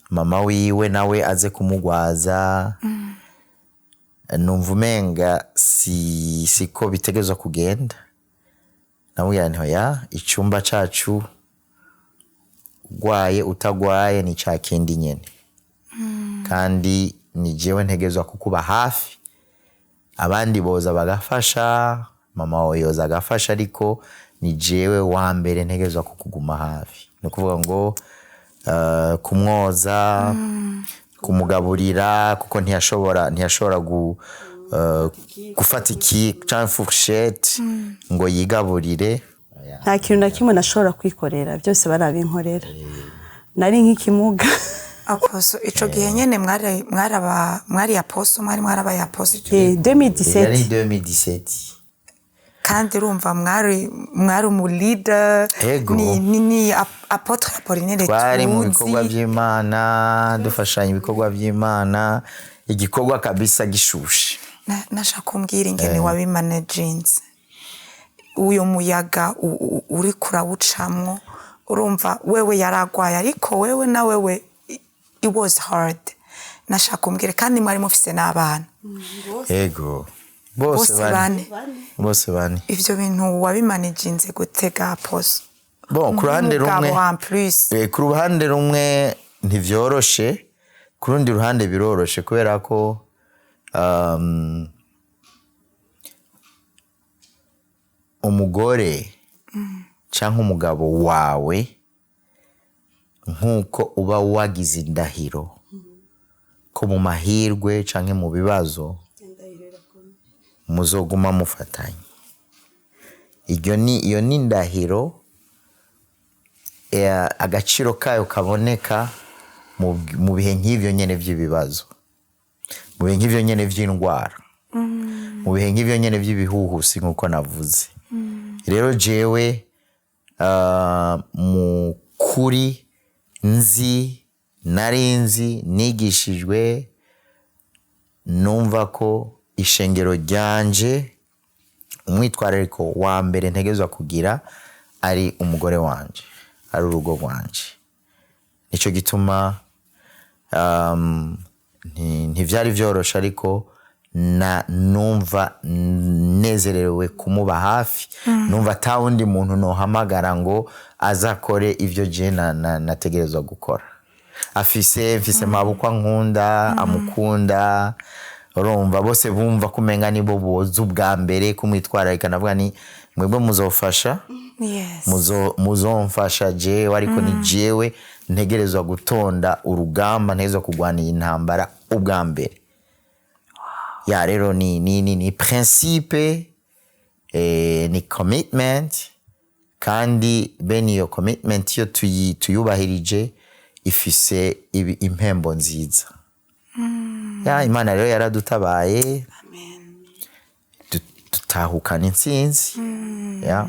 mama wiwe nawe aze kumugwaza. Numva umenga si siko bitegerezwa kugenda. Namubwira nti: "Oya, icyumba cacu, ugwaye utagwaye, ni ca kindi nyene, kandi ni jewe ntegerezwa kukuba hafi. Abandi boza bagafasha, mama wawe yoza agafasha, ariko ni jewe wa mbere ntegerezwa kukuguma hafi." Ni ukuvuga ngo kumwoza, kumugaburira, kuko ntiyashobora gufata iki canke fourchette ngo yigaburire. Nta kintu na kimwe nashobora kwikorera, byose barabinkorera, nari nk'ikimuga. Apostle, ico gihe nyene mwari apostle, mwari mwarabaye apostle ico gihe? 2017. Yari 2017. Kandi urumva mwari umu leader. Ego. Ni apôtre Apollinaire. Twari mu tuzi. bikorwa by'Imana, dufashanya ibikorwa by'Imana, igikorwa kabisa gishushe. Nashaka kumbwira ingene wabimanaginze uyo muyaga uriko urawucamwo. Urumva wewe yaragwaye, ariko wewe na wewe it was hard. Nashaka kumbwira, kandi mwari mufise n'abana. Ego, bose. Bose bane. Bose bane. Ivyo bintu wabimanaginze gute ga apostle? Bon, ku ruhande rumwe Nk'umugabo en plus. Ku ruhande rumwe ntivyoroshe, ku rundi ruhande biroroshe, kubera ko umugore cyangwa umugabo wawe, nk'uko uba wagize indahiro ko mu mahirwe cyangwa mu bibazo muzoguma mufatanye, iryo ni iyo ni indahiro, agaciro kayo kaboneka mu bihe nk'ibyo nyine by'ibibazo, mu bihe nk'ibyo nyine by'indwara, mu bihe nk'ibyo nyine by'ibihuhusi. Nk'uko navuze rero, jewe mu kuri nzi, nari nzi, nigishijwe, numva ko ishengero ryanje, umwitwarariko wa mbere ntegerezwa kugira ari umugore wanje, ari urugo rwanje. Nicyo gituma ntivyari vyoroshe, ariko na numva nezerewe kumuba hafi, numva ata wundi muntu nohamagara ngo azakore ivyo je nategerezwa gukora. Afise mfise mabukwa nkunda, amukunda. Urumva bose bumva ko umenga nibo boza ubwa mbere kumwitwararika. Navuga ni mwebwe muzofasha, muzomfasha jewe, ariko ni jewe ntegerezwa gutonda urugamba, ntegerezwa kurwana iyi ntambara ubwa mbere. Ya, rero ni principe, ni commitment, kandi bene iyo commitment iyo tuyubahirije ifise impembo nziza. Ya, Imana rero yaradutabaye. Amen. Dutahukana intsinzi, ya.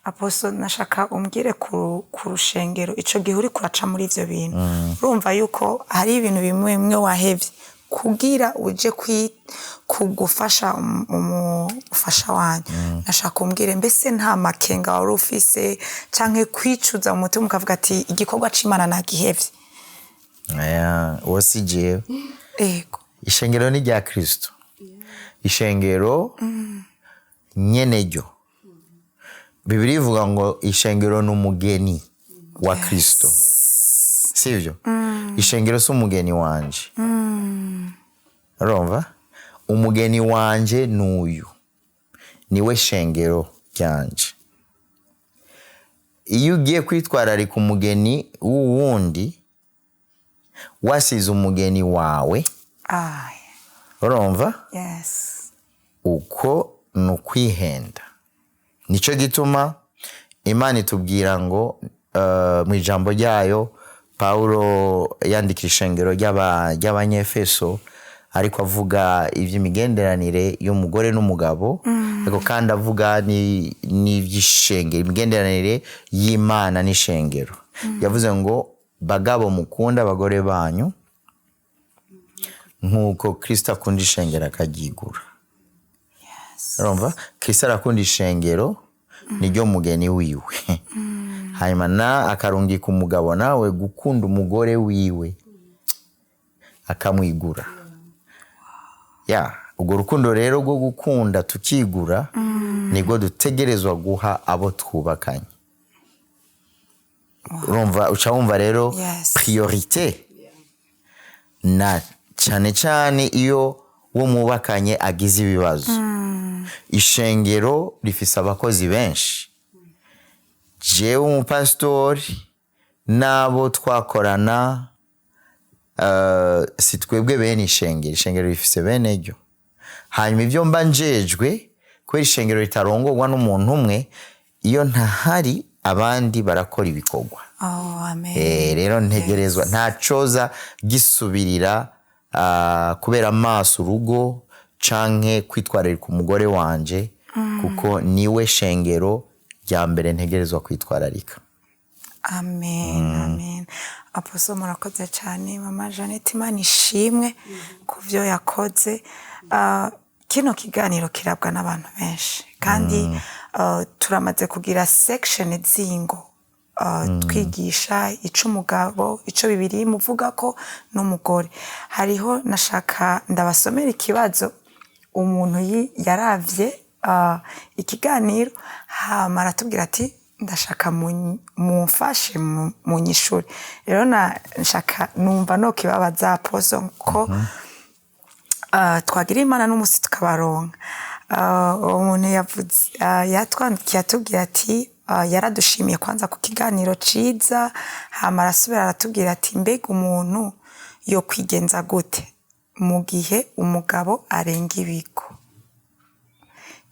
Apostle, nashaka umbwire ku rushengero. Ico gihe uri kuraca muri ivyo bintu, urumva yuko hari ibintu bimwe bimwe wahevye kugira uje kugufasha umufasha wanyu. Nashaka umbwire, mbese nta makenga wari ufise canke kwicuza mu mutima ukavuga ati: "Igikorwa c'Imana nagihevye"? Aya, uwo si jewe. Ishengero ni rya Kristo, ishengero nyene ryo. Bibiri ivuga ngo ishengero ni umugeni wa Kristo, sivyo? Ishengero si umugeni wanje. Urumva, umugeni wanje n'uyu niwe shengero ryanje. Iyo ugiye kwitwararika umugeni w'uwundi wasize umugeni wawe, urumva, uko ni ukwihenda. Nicyo gituma Imana itubwira ngo mu ijambo ryayo, Pawulo yandika ishengero ry'Abanyefeso, ariko avuga iby'imigenderanire y'umugore n'umugabo, ariko kandi avuga n'iby'ishengero, imigenderanire y'Imana n'ishengero, yavuze ngo: "Bagabo, mukunda abagore banyu nk'uko Kristo akunda ishengero akaryigura." Urumva, Kristo arakunda ishengero, niryo mugeni wiwe, hanyuma na akarungika umugabo nawe gukunda umugore wiwe akamwigura. Ya. Urwo rukundo rero rwo gukunda tukigura nibwo dutegerezwa guha abo twubakanye. Urumva, uca wumva rero priorité, na cyane cyane iyo uwo mwubakanye agize ibibazo. Ishengero rifise abakozi benshi. Jewe umupasitori n'abo twakorana, si twebwe bene ishengero. Ishengero rifise bene ryo. Hanyuma ibyo mba njejwe, kubera ishengero ritarongorwa n'umuntu umwe, iyo ntahari abandi barakora ibikorwa. Oh, amen. Rero ntegerezwa, nta coza gisubirira kubera amaso urugo canke kwitwararika umugore wanje, kuko niwe shengero rya mbere ntegerezwa kwitwararika. Amen, amen. Apostle, murakoze cyane. Mama Jeannette, Imana ishimwe ku byo yakoze. Kino kiganiro kirabwa n'abantu benshi, kandi turamaze kugira section zingo, twigisha ico umugabo, ico Bibiliya imuvuga ko n'umugore. Hariho nashaka ndabasomera ikibazo umuntu yaravye ikiganiro, hama aratubwira ati: "Ndashaka mumfashe munyishure." Rero na nshaka numva no kibabaza Apostle, ko twagira Imana n'umusi tukabaronka. Uwo muntu yavuze, yatwandikiye atubwira ati, yaradushimiye kwanza ku kiganiro ciza, hama arasubira aratubwira ati: "Mbega umuntu yo kwigenza gute mu gihe umugabo arenga ibigo?"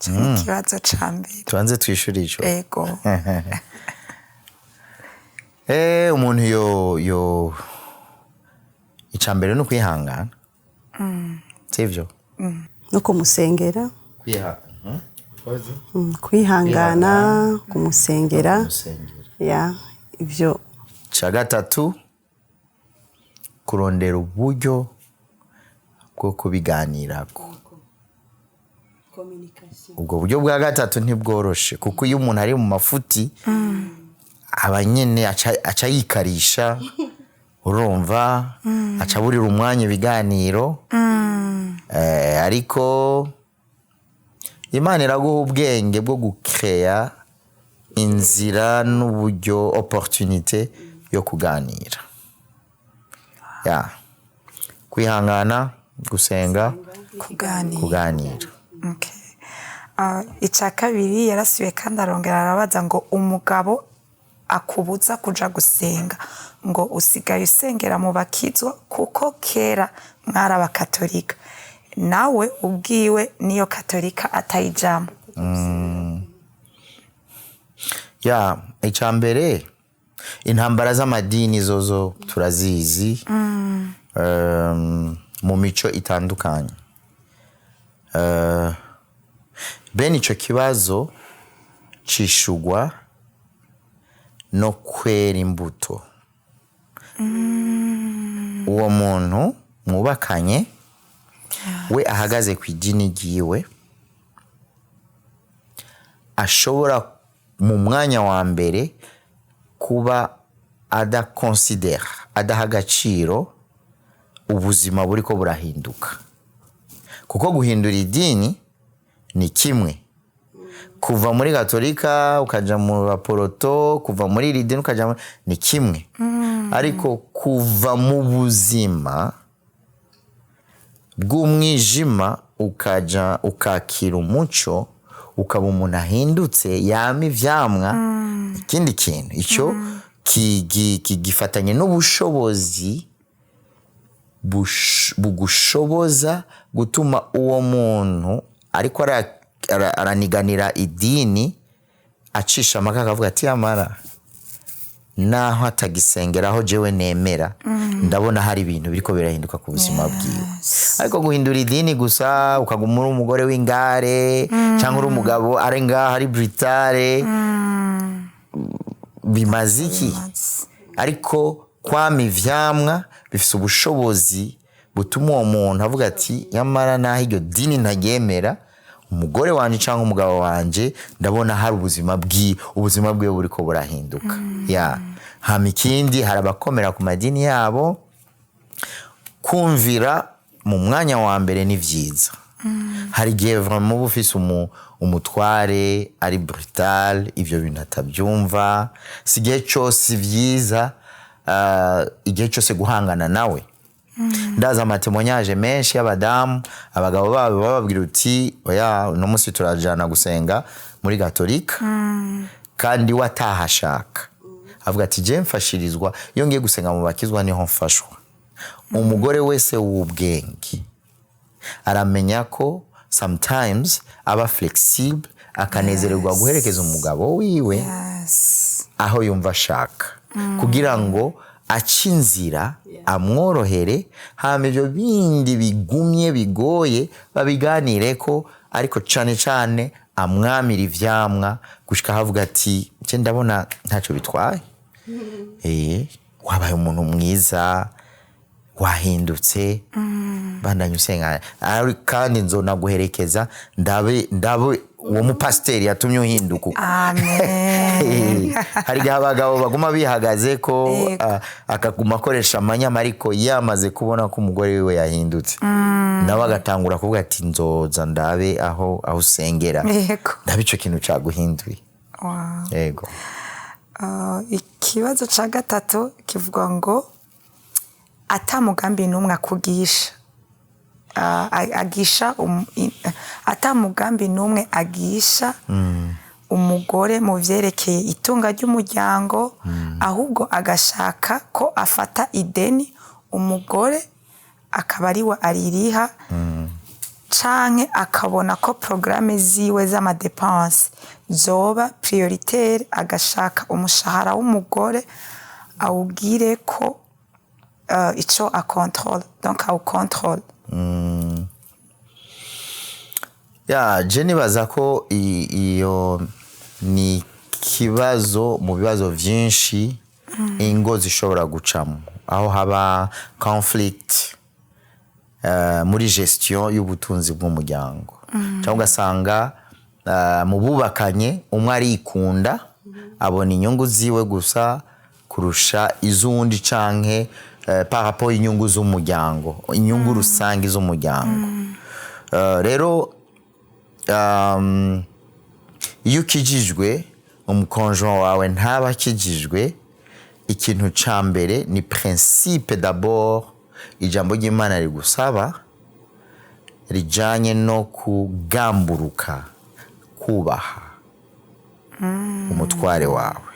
Ico ni ikibazo ca mbere. Tubanze twishure ico. Ego. Umuntu yo ica mbere ni ukwihangana, sivyo? No kumusengera. Kwiha. Kwihangana, kumusengera. Kumusengera. Ya, ibyo. Ca gatatu, kurondera uburyo bwo kubiganirako. Ubwo buryo bwa gatatu ntibworoshe, kuko iyo umuntu ari mu mafuti aba nyene aca yikarisha, urumva, aca aburira umwanya ibiganiro. Ariko Imana iraguha ubwenge bwo gukeya inzira n'uburyo, opportunité yo kuganira, ya kwihangana, gusenga, kuganira. Kuganira. Okay. Icya kabiri, yarasubiye kandi arongera arabaza ngo: "Umugabo akubuza kuja gusenga, ngo usigaye usengera mu bakizwa, kuko kera mwari abakatolika, nawe ubwiwe niyo katolika atayijamo." Ya, icya mbere, intambara z'amadini zozo turazizi mu mico itandukanye. Bene ico kibazo cishugwa no kwera imbuto. Uwo muntu mwubakanye we ahagaze ku idini ryiwe, ashobora mu mwanya wa mbere kuba adakonsidera, adaha agaciro ubuzima buriko burahinduka, kuko guhindura idini ni kimwe, kuva muri Katolika ukaja mu Baporoto, kuva muri iri dini ukaja muri, ni kimwe, ariko kuva mu buzima bw'umwijima ukaja ukakira umuco, ukaba umuntu ahindutse yama ivyamwa, ikindi kintu icyo gifatanye n'ubushobozi bugushoboza gutuma uwo muntu ariko araniganira idini acisha amaka, akavuga ati: "Yamara naho atagisengeraho jewe nemera, ndabona hari ibintu biriko birahinduka ku buzima bwiwe." Ariko guhindura idini gusa, ukaguma uri umugore w'ingare cyangwa uri umugabo ari ngaho ari britare, bimaze iki? Ariko kwama ivyamwa bifise ubushobozi butuma uwo muntu avuga ati: "Nyamara naho iryo dini ntaryemera, umugore wanje cyangwa umugabo wanje, ndabona hari ubuzima bwiwe buriko burahinduka." Ya, hama ikindi, hari abakomera ku madini yabo. Kumvira mu mwanya wa mbere ni vyiza. Hari igihe vraiment uba ufise umutware ari brutal, ivyo bintu atabyumva. Si igihe cose, si vyiza igihe cose guhangana nawe. Ndazi ama témoignages menshi y'abadamu, abagabo babo bababwira uti: "Oya, uno munsi turajana gusenga muri Gatolika," kandi we atahashaka, avuga ati: "Je mfashirizwa iyo ngiye gusenga mu bakizwa, niho mfashwa." Umugore wese w'ubwenge aramenya ko sometimes aba flexible, akanezererwa guherekeza umugabo wiwe aho yumva ashaka, kugira ngo ace inzira amworohere, hama ibyo bindi bigumye bigoye babiganire ko, ariko cane cane amwamira ivyamwa gushika aho avuga ati: "Nje ndabona ntacyo bitwaye, wabaye umuntu mwiza, wahindutse, bandanye usenga. Kandi nzonaguherekeza ndabe ndabe uwo mupasiteri yatumye uhinduka uko." Amen. Hari igihe abagabo baguma bihagaze ko akaguma akoresha amanyama, ariko yamaze kubona ko umugore wiwe yahindutse, nawe agatangura kuvuga ati: "Nzoza ndabe aho usengera, ndabe ico kintu caguhinduye." Yego. Ikibazo ca gatatu kivuga ngo ata mugambi n'umwe akugisha, agisha ata mugambi n'umwe agisha umugore mu vyerekeye itunga ry'umuryango, ahubwo agashaka ko afata ideni, umugore akaba ariwe aririha, canke akabona ko porogaramu ziwe z'ama dépenses zoba prioritaire, agashaka umushahara w'umugore awugire ko ico a contrôle, donc awu contrôle. Ya, je nibaza ko iyo ni kibazo mu bibazo vyinshi ingo zishobora gucamo, aho haba conflict muri gestion y'ubutunzi bw'umuryango, cyangwa ugasanga mu bubakanye umwe arikunda, abona inyungu ziwe gusa kurusha iz'uwundi, canke par rapport inyungu z'umuryango, inyungu rusange z'umuryango. Rero iyo ukijijwe, umu conjoint wawe ntaba akijijwe, ikintu ca mbere ni principe d'abord ijambo ry'Imana rigusaba rijanye no kugamburuka, kubaha umutware wawe.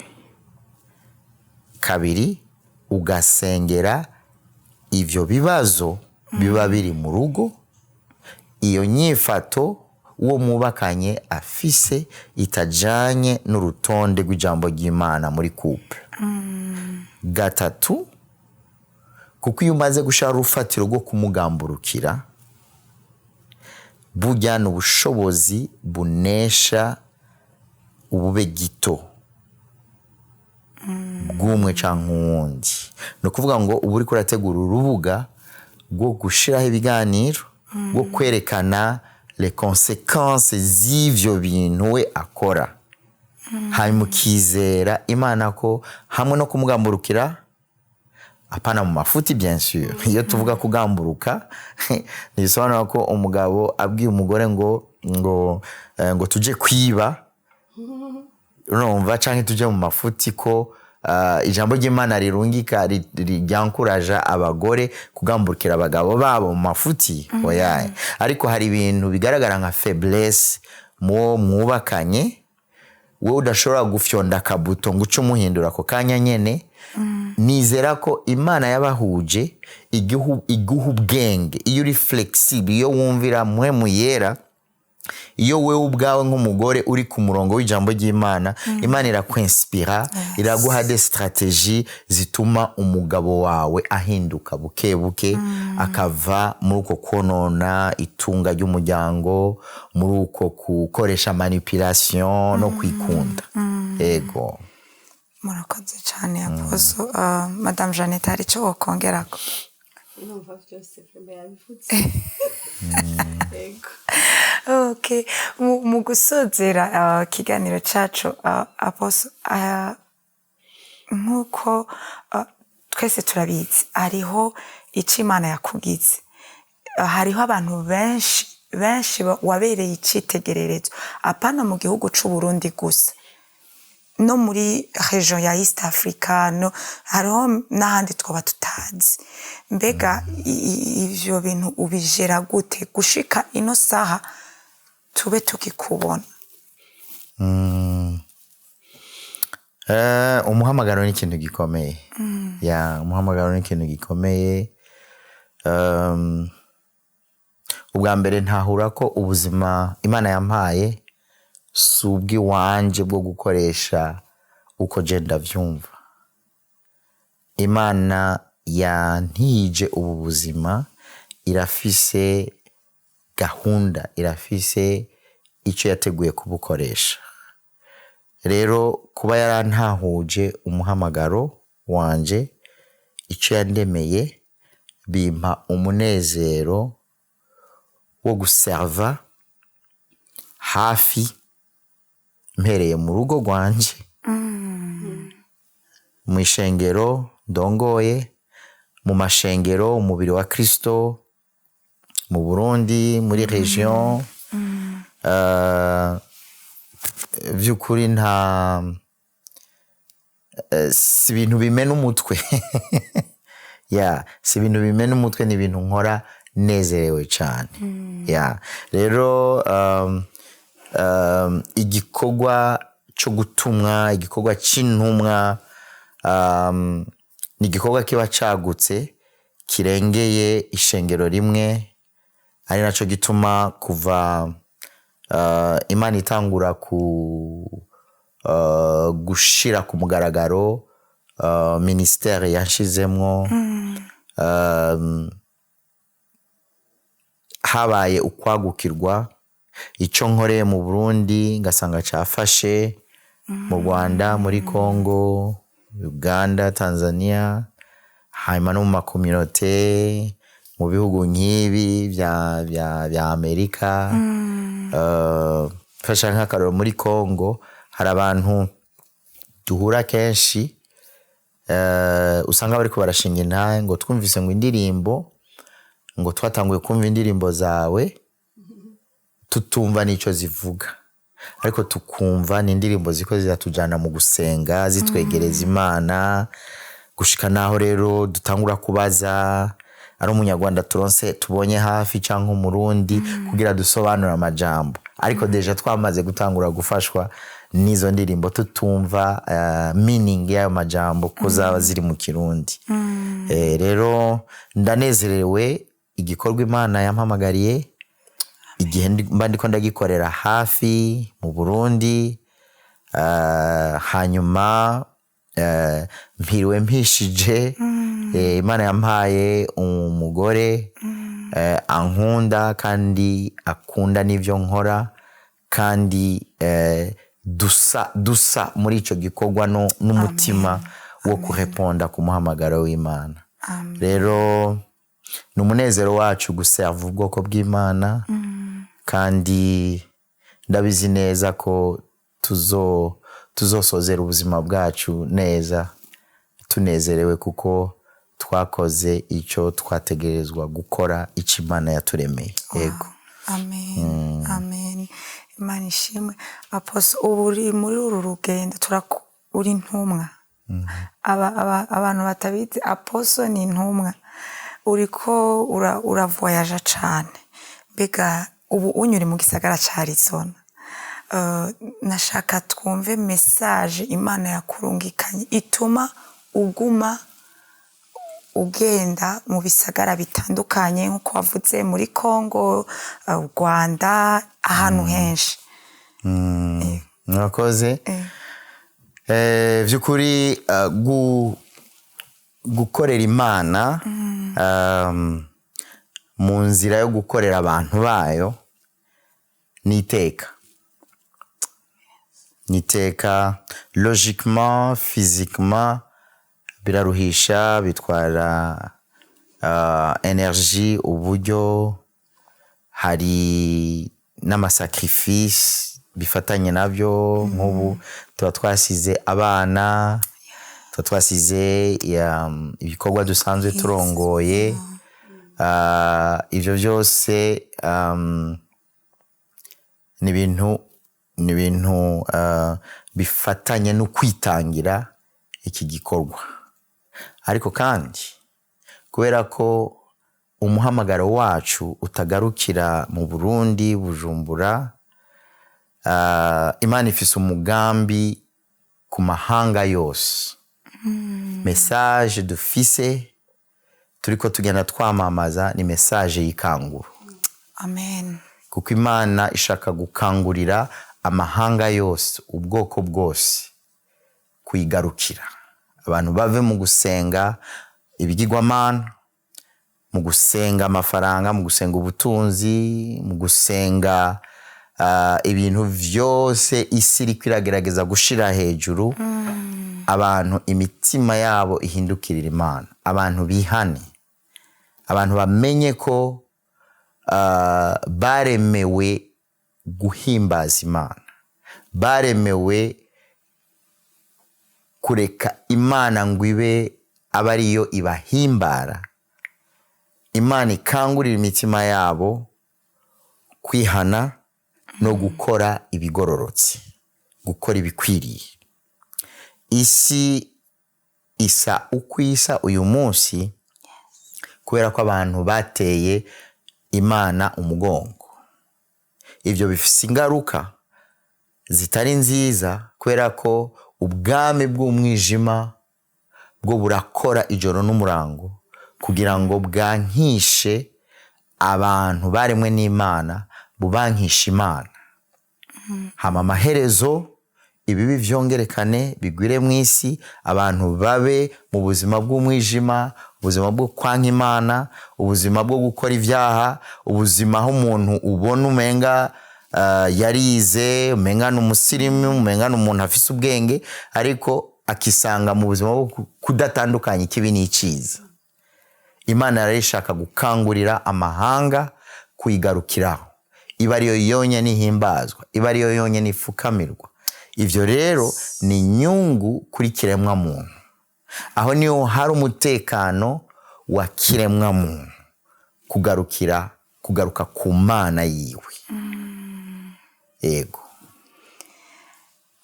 Kabiri, ugasengera ivyo bibazo biba biri mu rugo, iyo nyifato uwo mwubakanye afise itajanye n'urutonde rw'ijambo ry'Imana muri couple. Gatatu, kuko iyo umaze gushira urufatiro rwo kumugamburukira, burya ni ubushobozi bunesha ubube gito bw'umwe canke uwundi. Ni ukuvuga ngo uba uriko urategura urubuga rwo gushiraho ibiganiro, rwo kwerekana les conséquences z'ivyo bintu we akora, hanyuma ukizera Imana ko hamwe no kumugamburukira, apana mu mafuti bien sûr. Iyo tuvuga kugamburuka, ntibisobanura ko umugabo abwiye umugore ngo tuje kwiba, urumva, canke tuje mu mafuti, ko ijambo ry'Imana rirungika ryankuraja abagore kugamburukira abagabo babo mu mafuti, oya. Ariko hari ibintu bigaragara nka faiblesse muwo mwubakanye, wowe udashobora gufyonda akabuto ngo uce umuhindura ako kanya nyene. Nizera ko Imana yabahuje iguha ubwenge iyo uri flexible, iyo wumvira Mpwemu Yera, iyo wewe ubwawe nk'umugore uri ku murongo w'ijambo ry'Imana, Imana irakwinspira, iraguha des stratégies zituma umugabo wawe ahinduka buke buke, akava muri uko konona itunga ry'umuryango, muri uko gukoresha manipulation no kwikunda. Ego. Murakoze cyane, apôtre. Madame Jeannette, hari icyo wokongerako? Numva byose vraiment yabivutse. Yego. Okay. Mu gusozera ikiganiro cyacu, apôtre, nk'uko twese turabizi, hariho icyo Imana yakugize. Hariho abantu benshi. Benshi wabereye icitegererezo, apana mu gihugu c'u Burundi gusa, no muri region ya East Africa, no hariho n'ahandi twaba tutazi. Mbega ivyo bintu ubijera gute gushika ino saha tube tukikubona? Umuhamagaro ni ikintu gikomeye. Ya, umuhamagaro ni ikintu gikomeye. Ubwa mbere ntahura ko ubuzima Imana yampaye si ubw'iwanje bwo gukoresha uko je ndavyumva. Imana yantije ubu buzima irafise gahunda, irafise icyo yateguye kubukoresha. Rero kuba yarantahuje umuhamagaro wanje, icyo yandemeye, bimpa umunezero wo guserva hafi, mpereye mu rugo rwanje, mu ishengero ndongoye, mu mashengero, umubiri wa Kristo mu Burundi, muri region. By'ukuri nta si ibintu bimena umutwe. Ya, si ibintu bimena umutwe, ni ibintu nkora nezerewe cyane. Ya, rero igikorwa cyo gutumwa, igikorwa cy'intumwa, ni igikorwa kiba cagutse kirengeye ishengero rimwe, ari naco gituma kuva Imana itangura ku gushira ku mugaragaro ministère yanshizemwo, habaye ukwagukirwa. Icyo nkoreye mu Burundi ngasanga cyafashe mu Rwanda, muri Congo, Uganda, Tanzania, hanyuma no mu ma communautés mu bihugu nk'ibi bya Amerika. Mfasha nk'akarorero, muri Congo hari abantu duhura kenshi, usanga bariko barashinga intahe ngo twumvise ngo indirimbo, ngo twatanguye kumva indirimbo zawe tutumva n'icyo zivuga, ariko tukumva ni indirimbo ziko ziratujana mu gusenga, zitwegereza Imana, gushika naho rero dutangura kubaza ari Umunyarwanda turonse tubonye hafi cyangwa Umurundi kugira dusobanure amajambo, ariko déjà twamaze gutangura gufashwa n'izo ndirimbo tutumva meaning y'ayo majambo ko zaba ziri mu Kirundi. Rero ndanezerewe igikorwa Imana yampamagariye, igihe mba ndiko ndagikorera hafi mu Burundi. Hanyuma mpiriwe mpishije. Imana yampaye umugore ankunda kandi akunda n'ibyo nkora, kandi dusa dusa muri ico gikorwa n'umutima wo kureponda ku muhamagaro w'Imana. Rero ni umunezero wacu guserva ubwoko bw'Imana, kandi ndabizi neza ko tuzosozera ubuzima bwacu neza, tunezerewe kuko twakoze icyo twategerezwa gukora, icyo Imana yaturemeye. Yego. Amen, amen, Imana ishimwe. Apostle, ubu uri muri uru rugendo, uri intumwa. Abantu batabizi, apostle ni intumwa. Uriko uravoyaja cane. Mbega ubu unyuri mu gisagara ca Arizona. Nashaka twumve message Imana yakurungikanye ituma uguma ugenda mu bisagara bitandukanye, nk'uko wavuze muri Congo, Rwanda, ahantu henshi. Murakoze. By'ukuri gukorera Imana mu nzira yo gukorera abantu bayo ni iteka, ni iteka. Logiquement, physiquement biraruhisha, bitwara énergie, uburyo, hari n'ama sacrifices bifatanye nabyo. Nk'ubu tuba twasize abana, tuba twasize ibikorwa dusanzwe turongoye. Ivyo byose ni ibintu bifatanye no kwitangira iki gikorwa. Ariko kandi kubera ko umuhamagaro wacu utagarukira mu Burundi, Bujumbura, Imana ifise umugambi ku mahanga yose. Message dufise turiko tugenda twamamaza ni message y'ikanguro, Amen. kuko Imana ishaka gukangurira amahanga yose, ubwoko bwose, kuyigarukira. Abantu bave mu gusenga ibigirwamana, mu gusenga amafaranga, mu gusenga ubutunzi, mu gusenga ibintu vyose isi iriko iragerageza gushira hejuru. Abantu imitima yabo ihindukirira Imana, abantu bihane, abantu bamenye ko baremewe guhimbaza Imana, baremewe kureka Imana ngo ibe abe ariyo ibahimbara. Imana ikangurira imitima yabo kwihana no gukora ibigororotse, gukora ibikwiriye. Isi isa uko isa uyu munsi kubera ko abantu bateye Imana umugongo. Ibyo bifise ingaruka zitari nziza, kubera ko ubwami bw'umwijima bwo burakora ijoro n'umurango kugira ngo bwankishe abantu baremwe n'Imana, bubankishe Imana. Hama amaherezo ibibi vyongerekane, bigwire mu isi, abantu babe mu buzima bw'umwijima, ubuzima bwo kwanka Imana, ubuzima bwo gukora ibyaha, ubuzima aho umuntu ubona umenga yarize, umenga ni umusirimu, umenga ni umuntu afise ubwenge, ariko akisanga mu buzima bwo kudatandukanya ikibi n'iciza. Imana yari ishaka gukangurira amahanga kuyigarukiraho, iba ariyo yonyine ihimbazwa, iba ariyo yonyine ifukamirwa. Ivyo rero ni inyungu kuri kiremwa muntu. Aho niho hari umutekano wa kiremwa muntu, kugaruka ku Mana yiwe. Yego.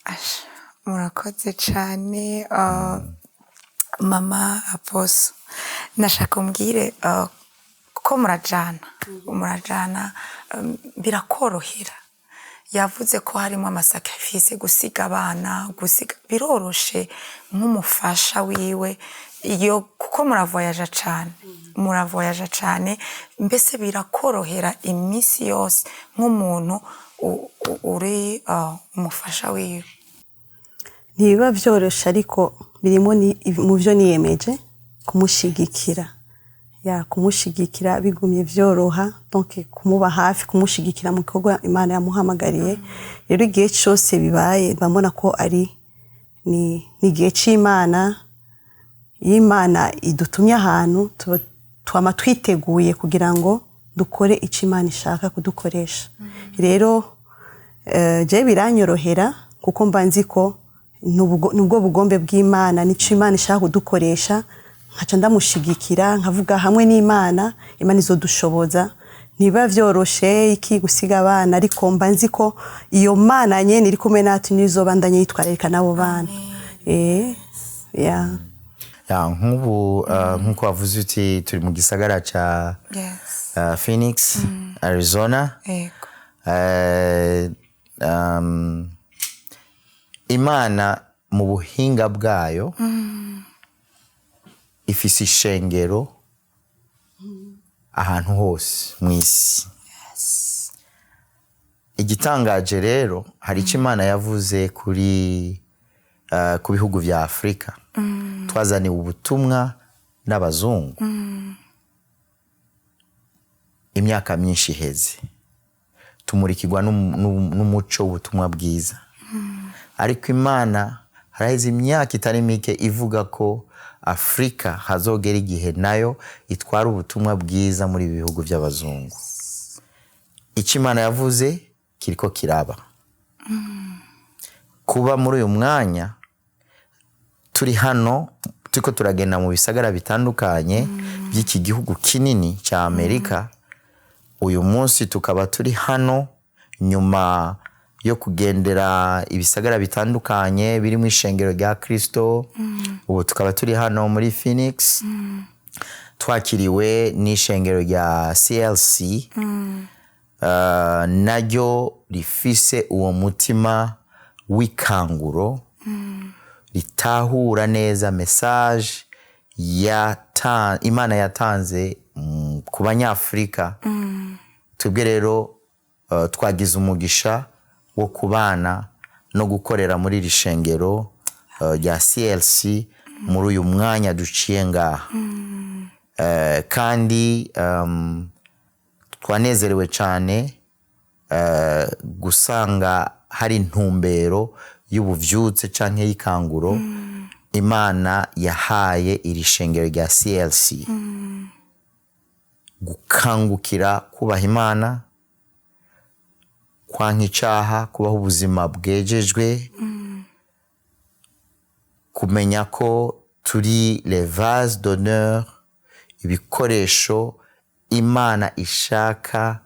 Asha, murakoze cyane. Mama Aposo, nashaka umbwire ko murajana, birakorohera? Yavuze ko harimo ama sacrifices, gusiga abana, gusiga biroroshe nk'umufasha wiwe iyo, kuko muravoyaja cane, muravoyaja cane. Mbese birakorohera iminsi yose nk'umuntu uri umufasha wiwe? Ntibiba byoroshe, ariko birimo mu byo niyemeje kumushigikira, ya kumushigikira bigumye vyoroha, donc kumuba hafi, kumushigikira mu gikorwa Imana yamuhamagariye. Rero igihe cyose bibaye, mba mbona ko ari ni igihe c'Imana. Iyo Imana idutumye ahantu, tuba twama twiteguye kugira ngo dukore icyo Imana ishaka kudukoresha. Rero je biranyorohera kuko mba nzi ko nubwo bugombe bw'Imana, nico Imana ishaka kudukoresha, nkaca ndamushigikira, nkavuga hamwe n'Imana, Imana izodushoboza. Ntibiba vyoroshe iki gusiga abana, ariko mba nzi ko iyo Mana nyene iri kumwe natwe, niyo izobandanya yitwararika n'abo bana. Ya. Ya, nk'ubu nk'uko wavuze uti turi mu gisagara ca Phoenix, Arizona. Imana mu buhinga bwayo ifise ishengero ahantu hose mu isi. Igitangaje rero, hari icyo Imana yavuze kuri ku bihugu vya Afurika. Twazaniwe ubutumwa n'abazungu imyaka myinshi iheze, tumurikirwa n'umuco w'ubutumwa bwiza. Ariko Imana haraheze imyaka itari mike ivuga ko Afurika hazogera igihe nayo itwara ubutumwa bwiza muri ibi bihugu by'abazungu. Icyo Imana yavuze kiriko kiraba. Kuba muri uyu mwanya turi hano, Turiko turagenda mu bisagara bitandukanye by'iki gihugu kinini cya Amerika. Uyu munsi tukaba turi hano nyuma yo kugendera ibisagara bitandukanye birimo ishengero rya Kristo. Ubu tukaba turi hano muri Phoenix, twakiriwe n'ishengero rya CLC, naryo rifise uwo mutima w'ikanguro, ritahura neza message Imana yatanze ku Banyafurika. Twebwe rero twagize umugisha wo kubana no gukorera muri iri shengero rya CLC muri uyu mwanya duciye ngaha. Kandi twanezerewe cyane gusanga hari intumbero y'ubuvyutse canke y'ikanguro Imana yahaye iri shengero rya CLC, gukangukira kubaha Imana, kwanka icaha, kubaho ubuzima bwejejwe, kumenya ko turi les vases d'honneur, ibikoresho Imana ishaka,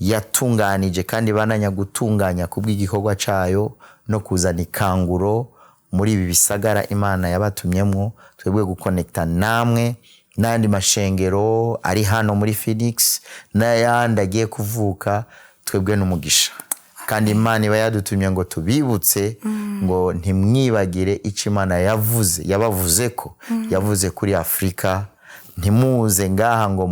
yatunganije kandi bananya gutunganya kubw'igikorwa cayo no kuzana ikanguro muri ibi bisagara Imana yabatumyemwo. Twebwe gukonekta namwe n'ayandi mashengero ari hano muri Phoenix n'ayandi agiye kuvuka, twebwe n'umugisha. Kandi Imana iba yadutumye ngo tubibutse ngo ntimwibagire icyo Imana yavuze, yabavuze ko yavuze kuri Afurika. Ntimuze ngaha ngo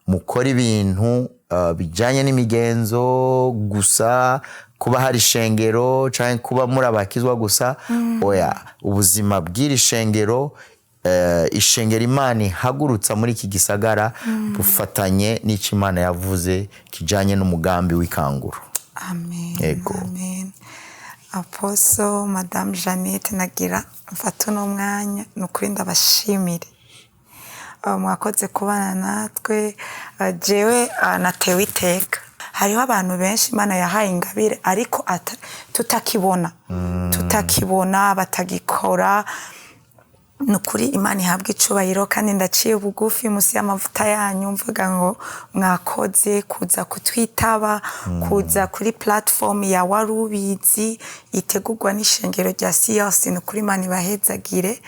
mukore ibintu bijyanye n'imigenzo gusa, kuba hari ishengero cyangwa kuba muri abakizwa gusa. Oya, ubuzima bw'iri shengero, ishengero Imana ihagurutsa muri iki gisagara, bufatanye n'icyo Imana yavuze kijyanye n'umugambi w'ikanguro. Amen. Yego. Amen. Apostle Madame Jeannette, nagira mfate uno mwanya, ni ukuri ndabashimire. Mwakoze kubana natwe. Jewe natewe iteka. Hariho abantu benshi Imana yahaye ingabire, ariko tutakibona batagikora. Ni ukuri Imana ihabwa icubahiro, kandi ndaciye bugufi munsi y'amavuta yanyu, mvuga ngo mwakoze kuza kutwitaba, kuza kuri platform ya Warubizi itegurwa n'ishengero rya CLC. Ni ukuri Imana ibahezagire.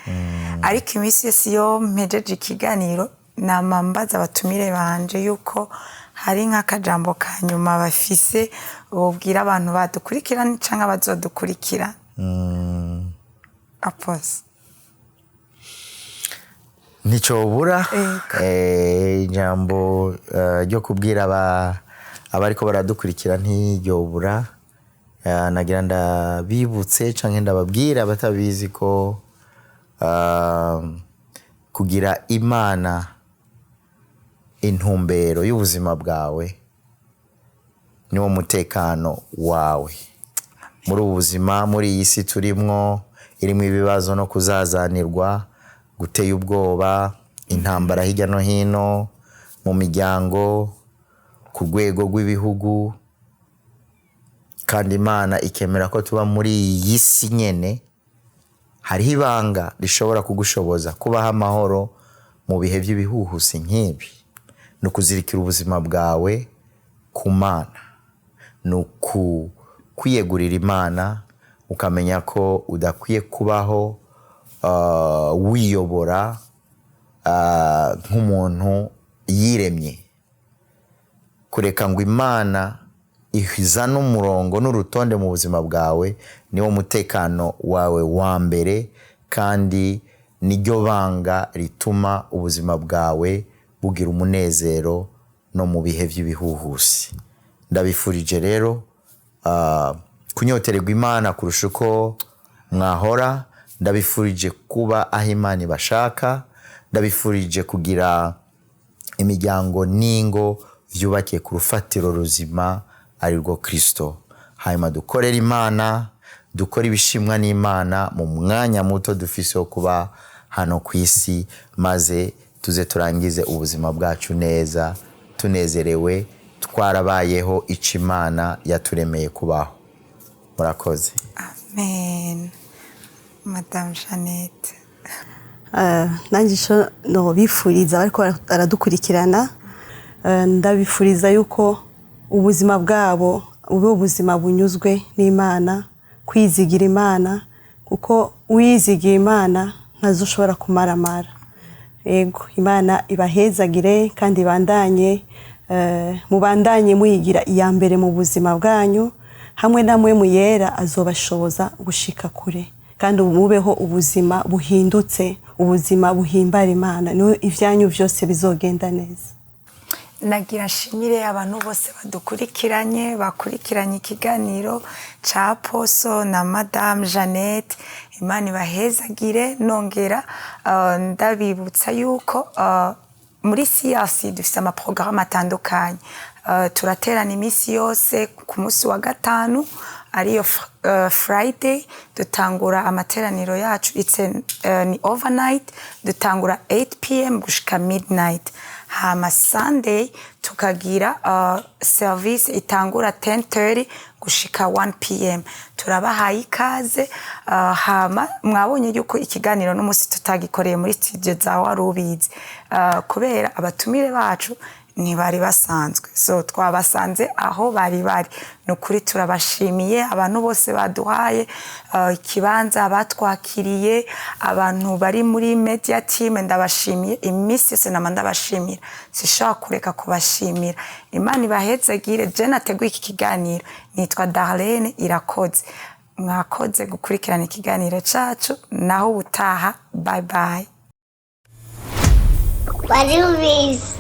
Ariko iminsi yose iyo mpejeje ikiganiro, nama mbaza abatumire banje yuko hari nk'akajambo ka nyuma bafise bobwira abantu badukurikirana canke abazodukurikira. Apostle. Nticyobura. Ego. Ijambo ryo kubwira abariko baradukurikira ntiryobura. Nagira ndabibutse canke ndababwira abatabizi ko kugira Imana intumbero y'ubuzima bwawe niwo mutekano wawe muri ubu buzima, muri iyi si turimwo irimo ibibazo no kuzazanirwa guteye ubwoba, intambara hirya no hino mu miryango, ku rwego rw'ibihugu. Kandi Imana ikemera ko tuba muri iyi si nyene, hariho ibanga rishobora kugushoboza kubaho amahoro mu bihe by'ibihuhusi nk'ibi: ni ukuzirikira ubuzima bwawe ku Mana, ni kwiyegurira Imana, ukamenya ko udakwiye kubaho wiyobora nk'umuntu yiremye, kureka ngo Imana izane umurongo n'urutonde mu buzima bwawe. Niwo mutekano wawe wa mbere, kandi niryo banga rituma ubuzima bwawe bugira umunezero no mu bihe by'ibihuhusi. Ndabifurije rero kunyotererwa Imana kurusha uko mwahora. Ndabifurije kuba aho Imana ibashaka. Ndabifurije kugira imiryango n'ingo vyubakiye ku rufatiro ruzima, ari rwo Kristo. Hanyuma dukorere Imana, dukore ibishimwa n'Imana mu mwanya muto dufise wo kuba hano ku isi, maze tuze turangize ubuzima bwacu neza, tunezerewe, twarabayeho ico Imana yaturemeye kubaho. Murakoze. Amen. Madame Jeannette. Nanjye ico nobifuriza bariko baradukurikirana, ndabifuriza yuko ubuzima bwabo bube ubuzima bunyuzwe n'Imana, kwizigira Imana, kuko uwizigiye Imana ntazoshobora kumaramara. Yego, Imana ibahezagire kandi ibandanye, mubandanye muyigira iya mbere mu buzima bwanyu, hamwe namwe muyera azobashoboza gushika kure, kandi mubeho ubuzima buhindutse, ubuzima buhimbara Imana, niho ivyanyu vyose bizogenda neza. Nagira nshimire abantu bose badukurikiranye, bakurikiranye ikiganiro ca Poso na Madame Jeannette. Imana ibahezagire. Nongera ndabibutsa yuko muri CRC dufise amaporogaramu atandukanye. Turaterana iminsi yose ku munsi wa gatanu, ariyo Friday, dutangura amateraniro yacu. Ni overnight, dutangura 8 p.m. gushika midnight. Hama Sunday tukagira service itangura 10:30 gushika 1 p.m. Turabahaye ikaze. Hama mwabonye yuko ikiganiro n'umunsi tutagikoreye muri studio za Warubizi, kubera abatumire bacu ntibari basanzwe, so twabasanze aho bari bari. Ni ukuri turabashimiye abantu bose baduhaye ikibanza, batwakiriye, abantu bari muri media team, ndabashimiye. Iminsi yose nama ndabashimira, sishobora kureka kubashimira. Imana ibahezagire. Je nateguye iki kiganiro nitwa Darlene Irakoze. Mwakoze gukurikirana ikiganiro cacu. Naho ubutaha, bye bye. Wari ubizi.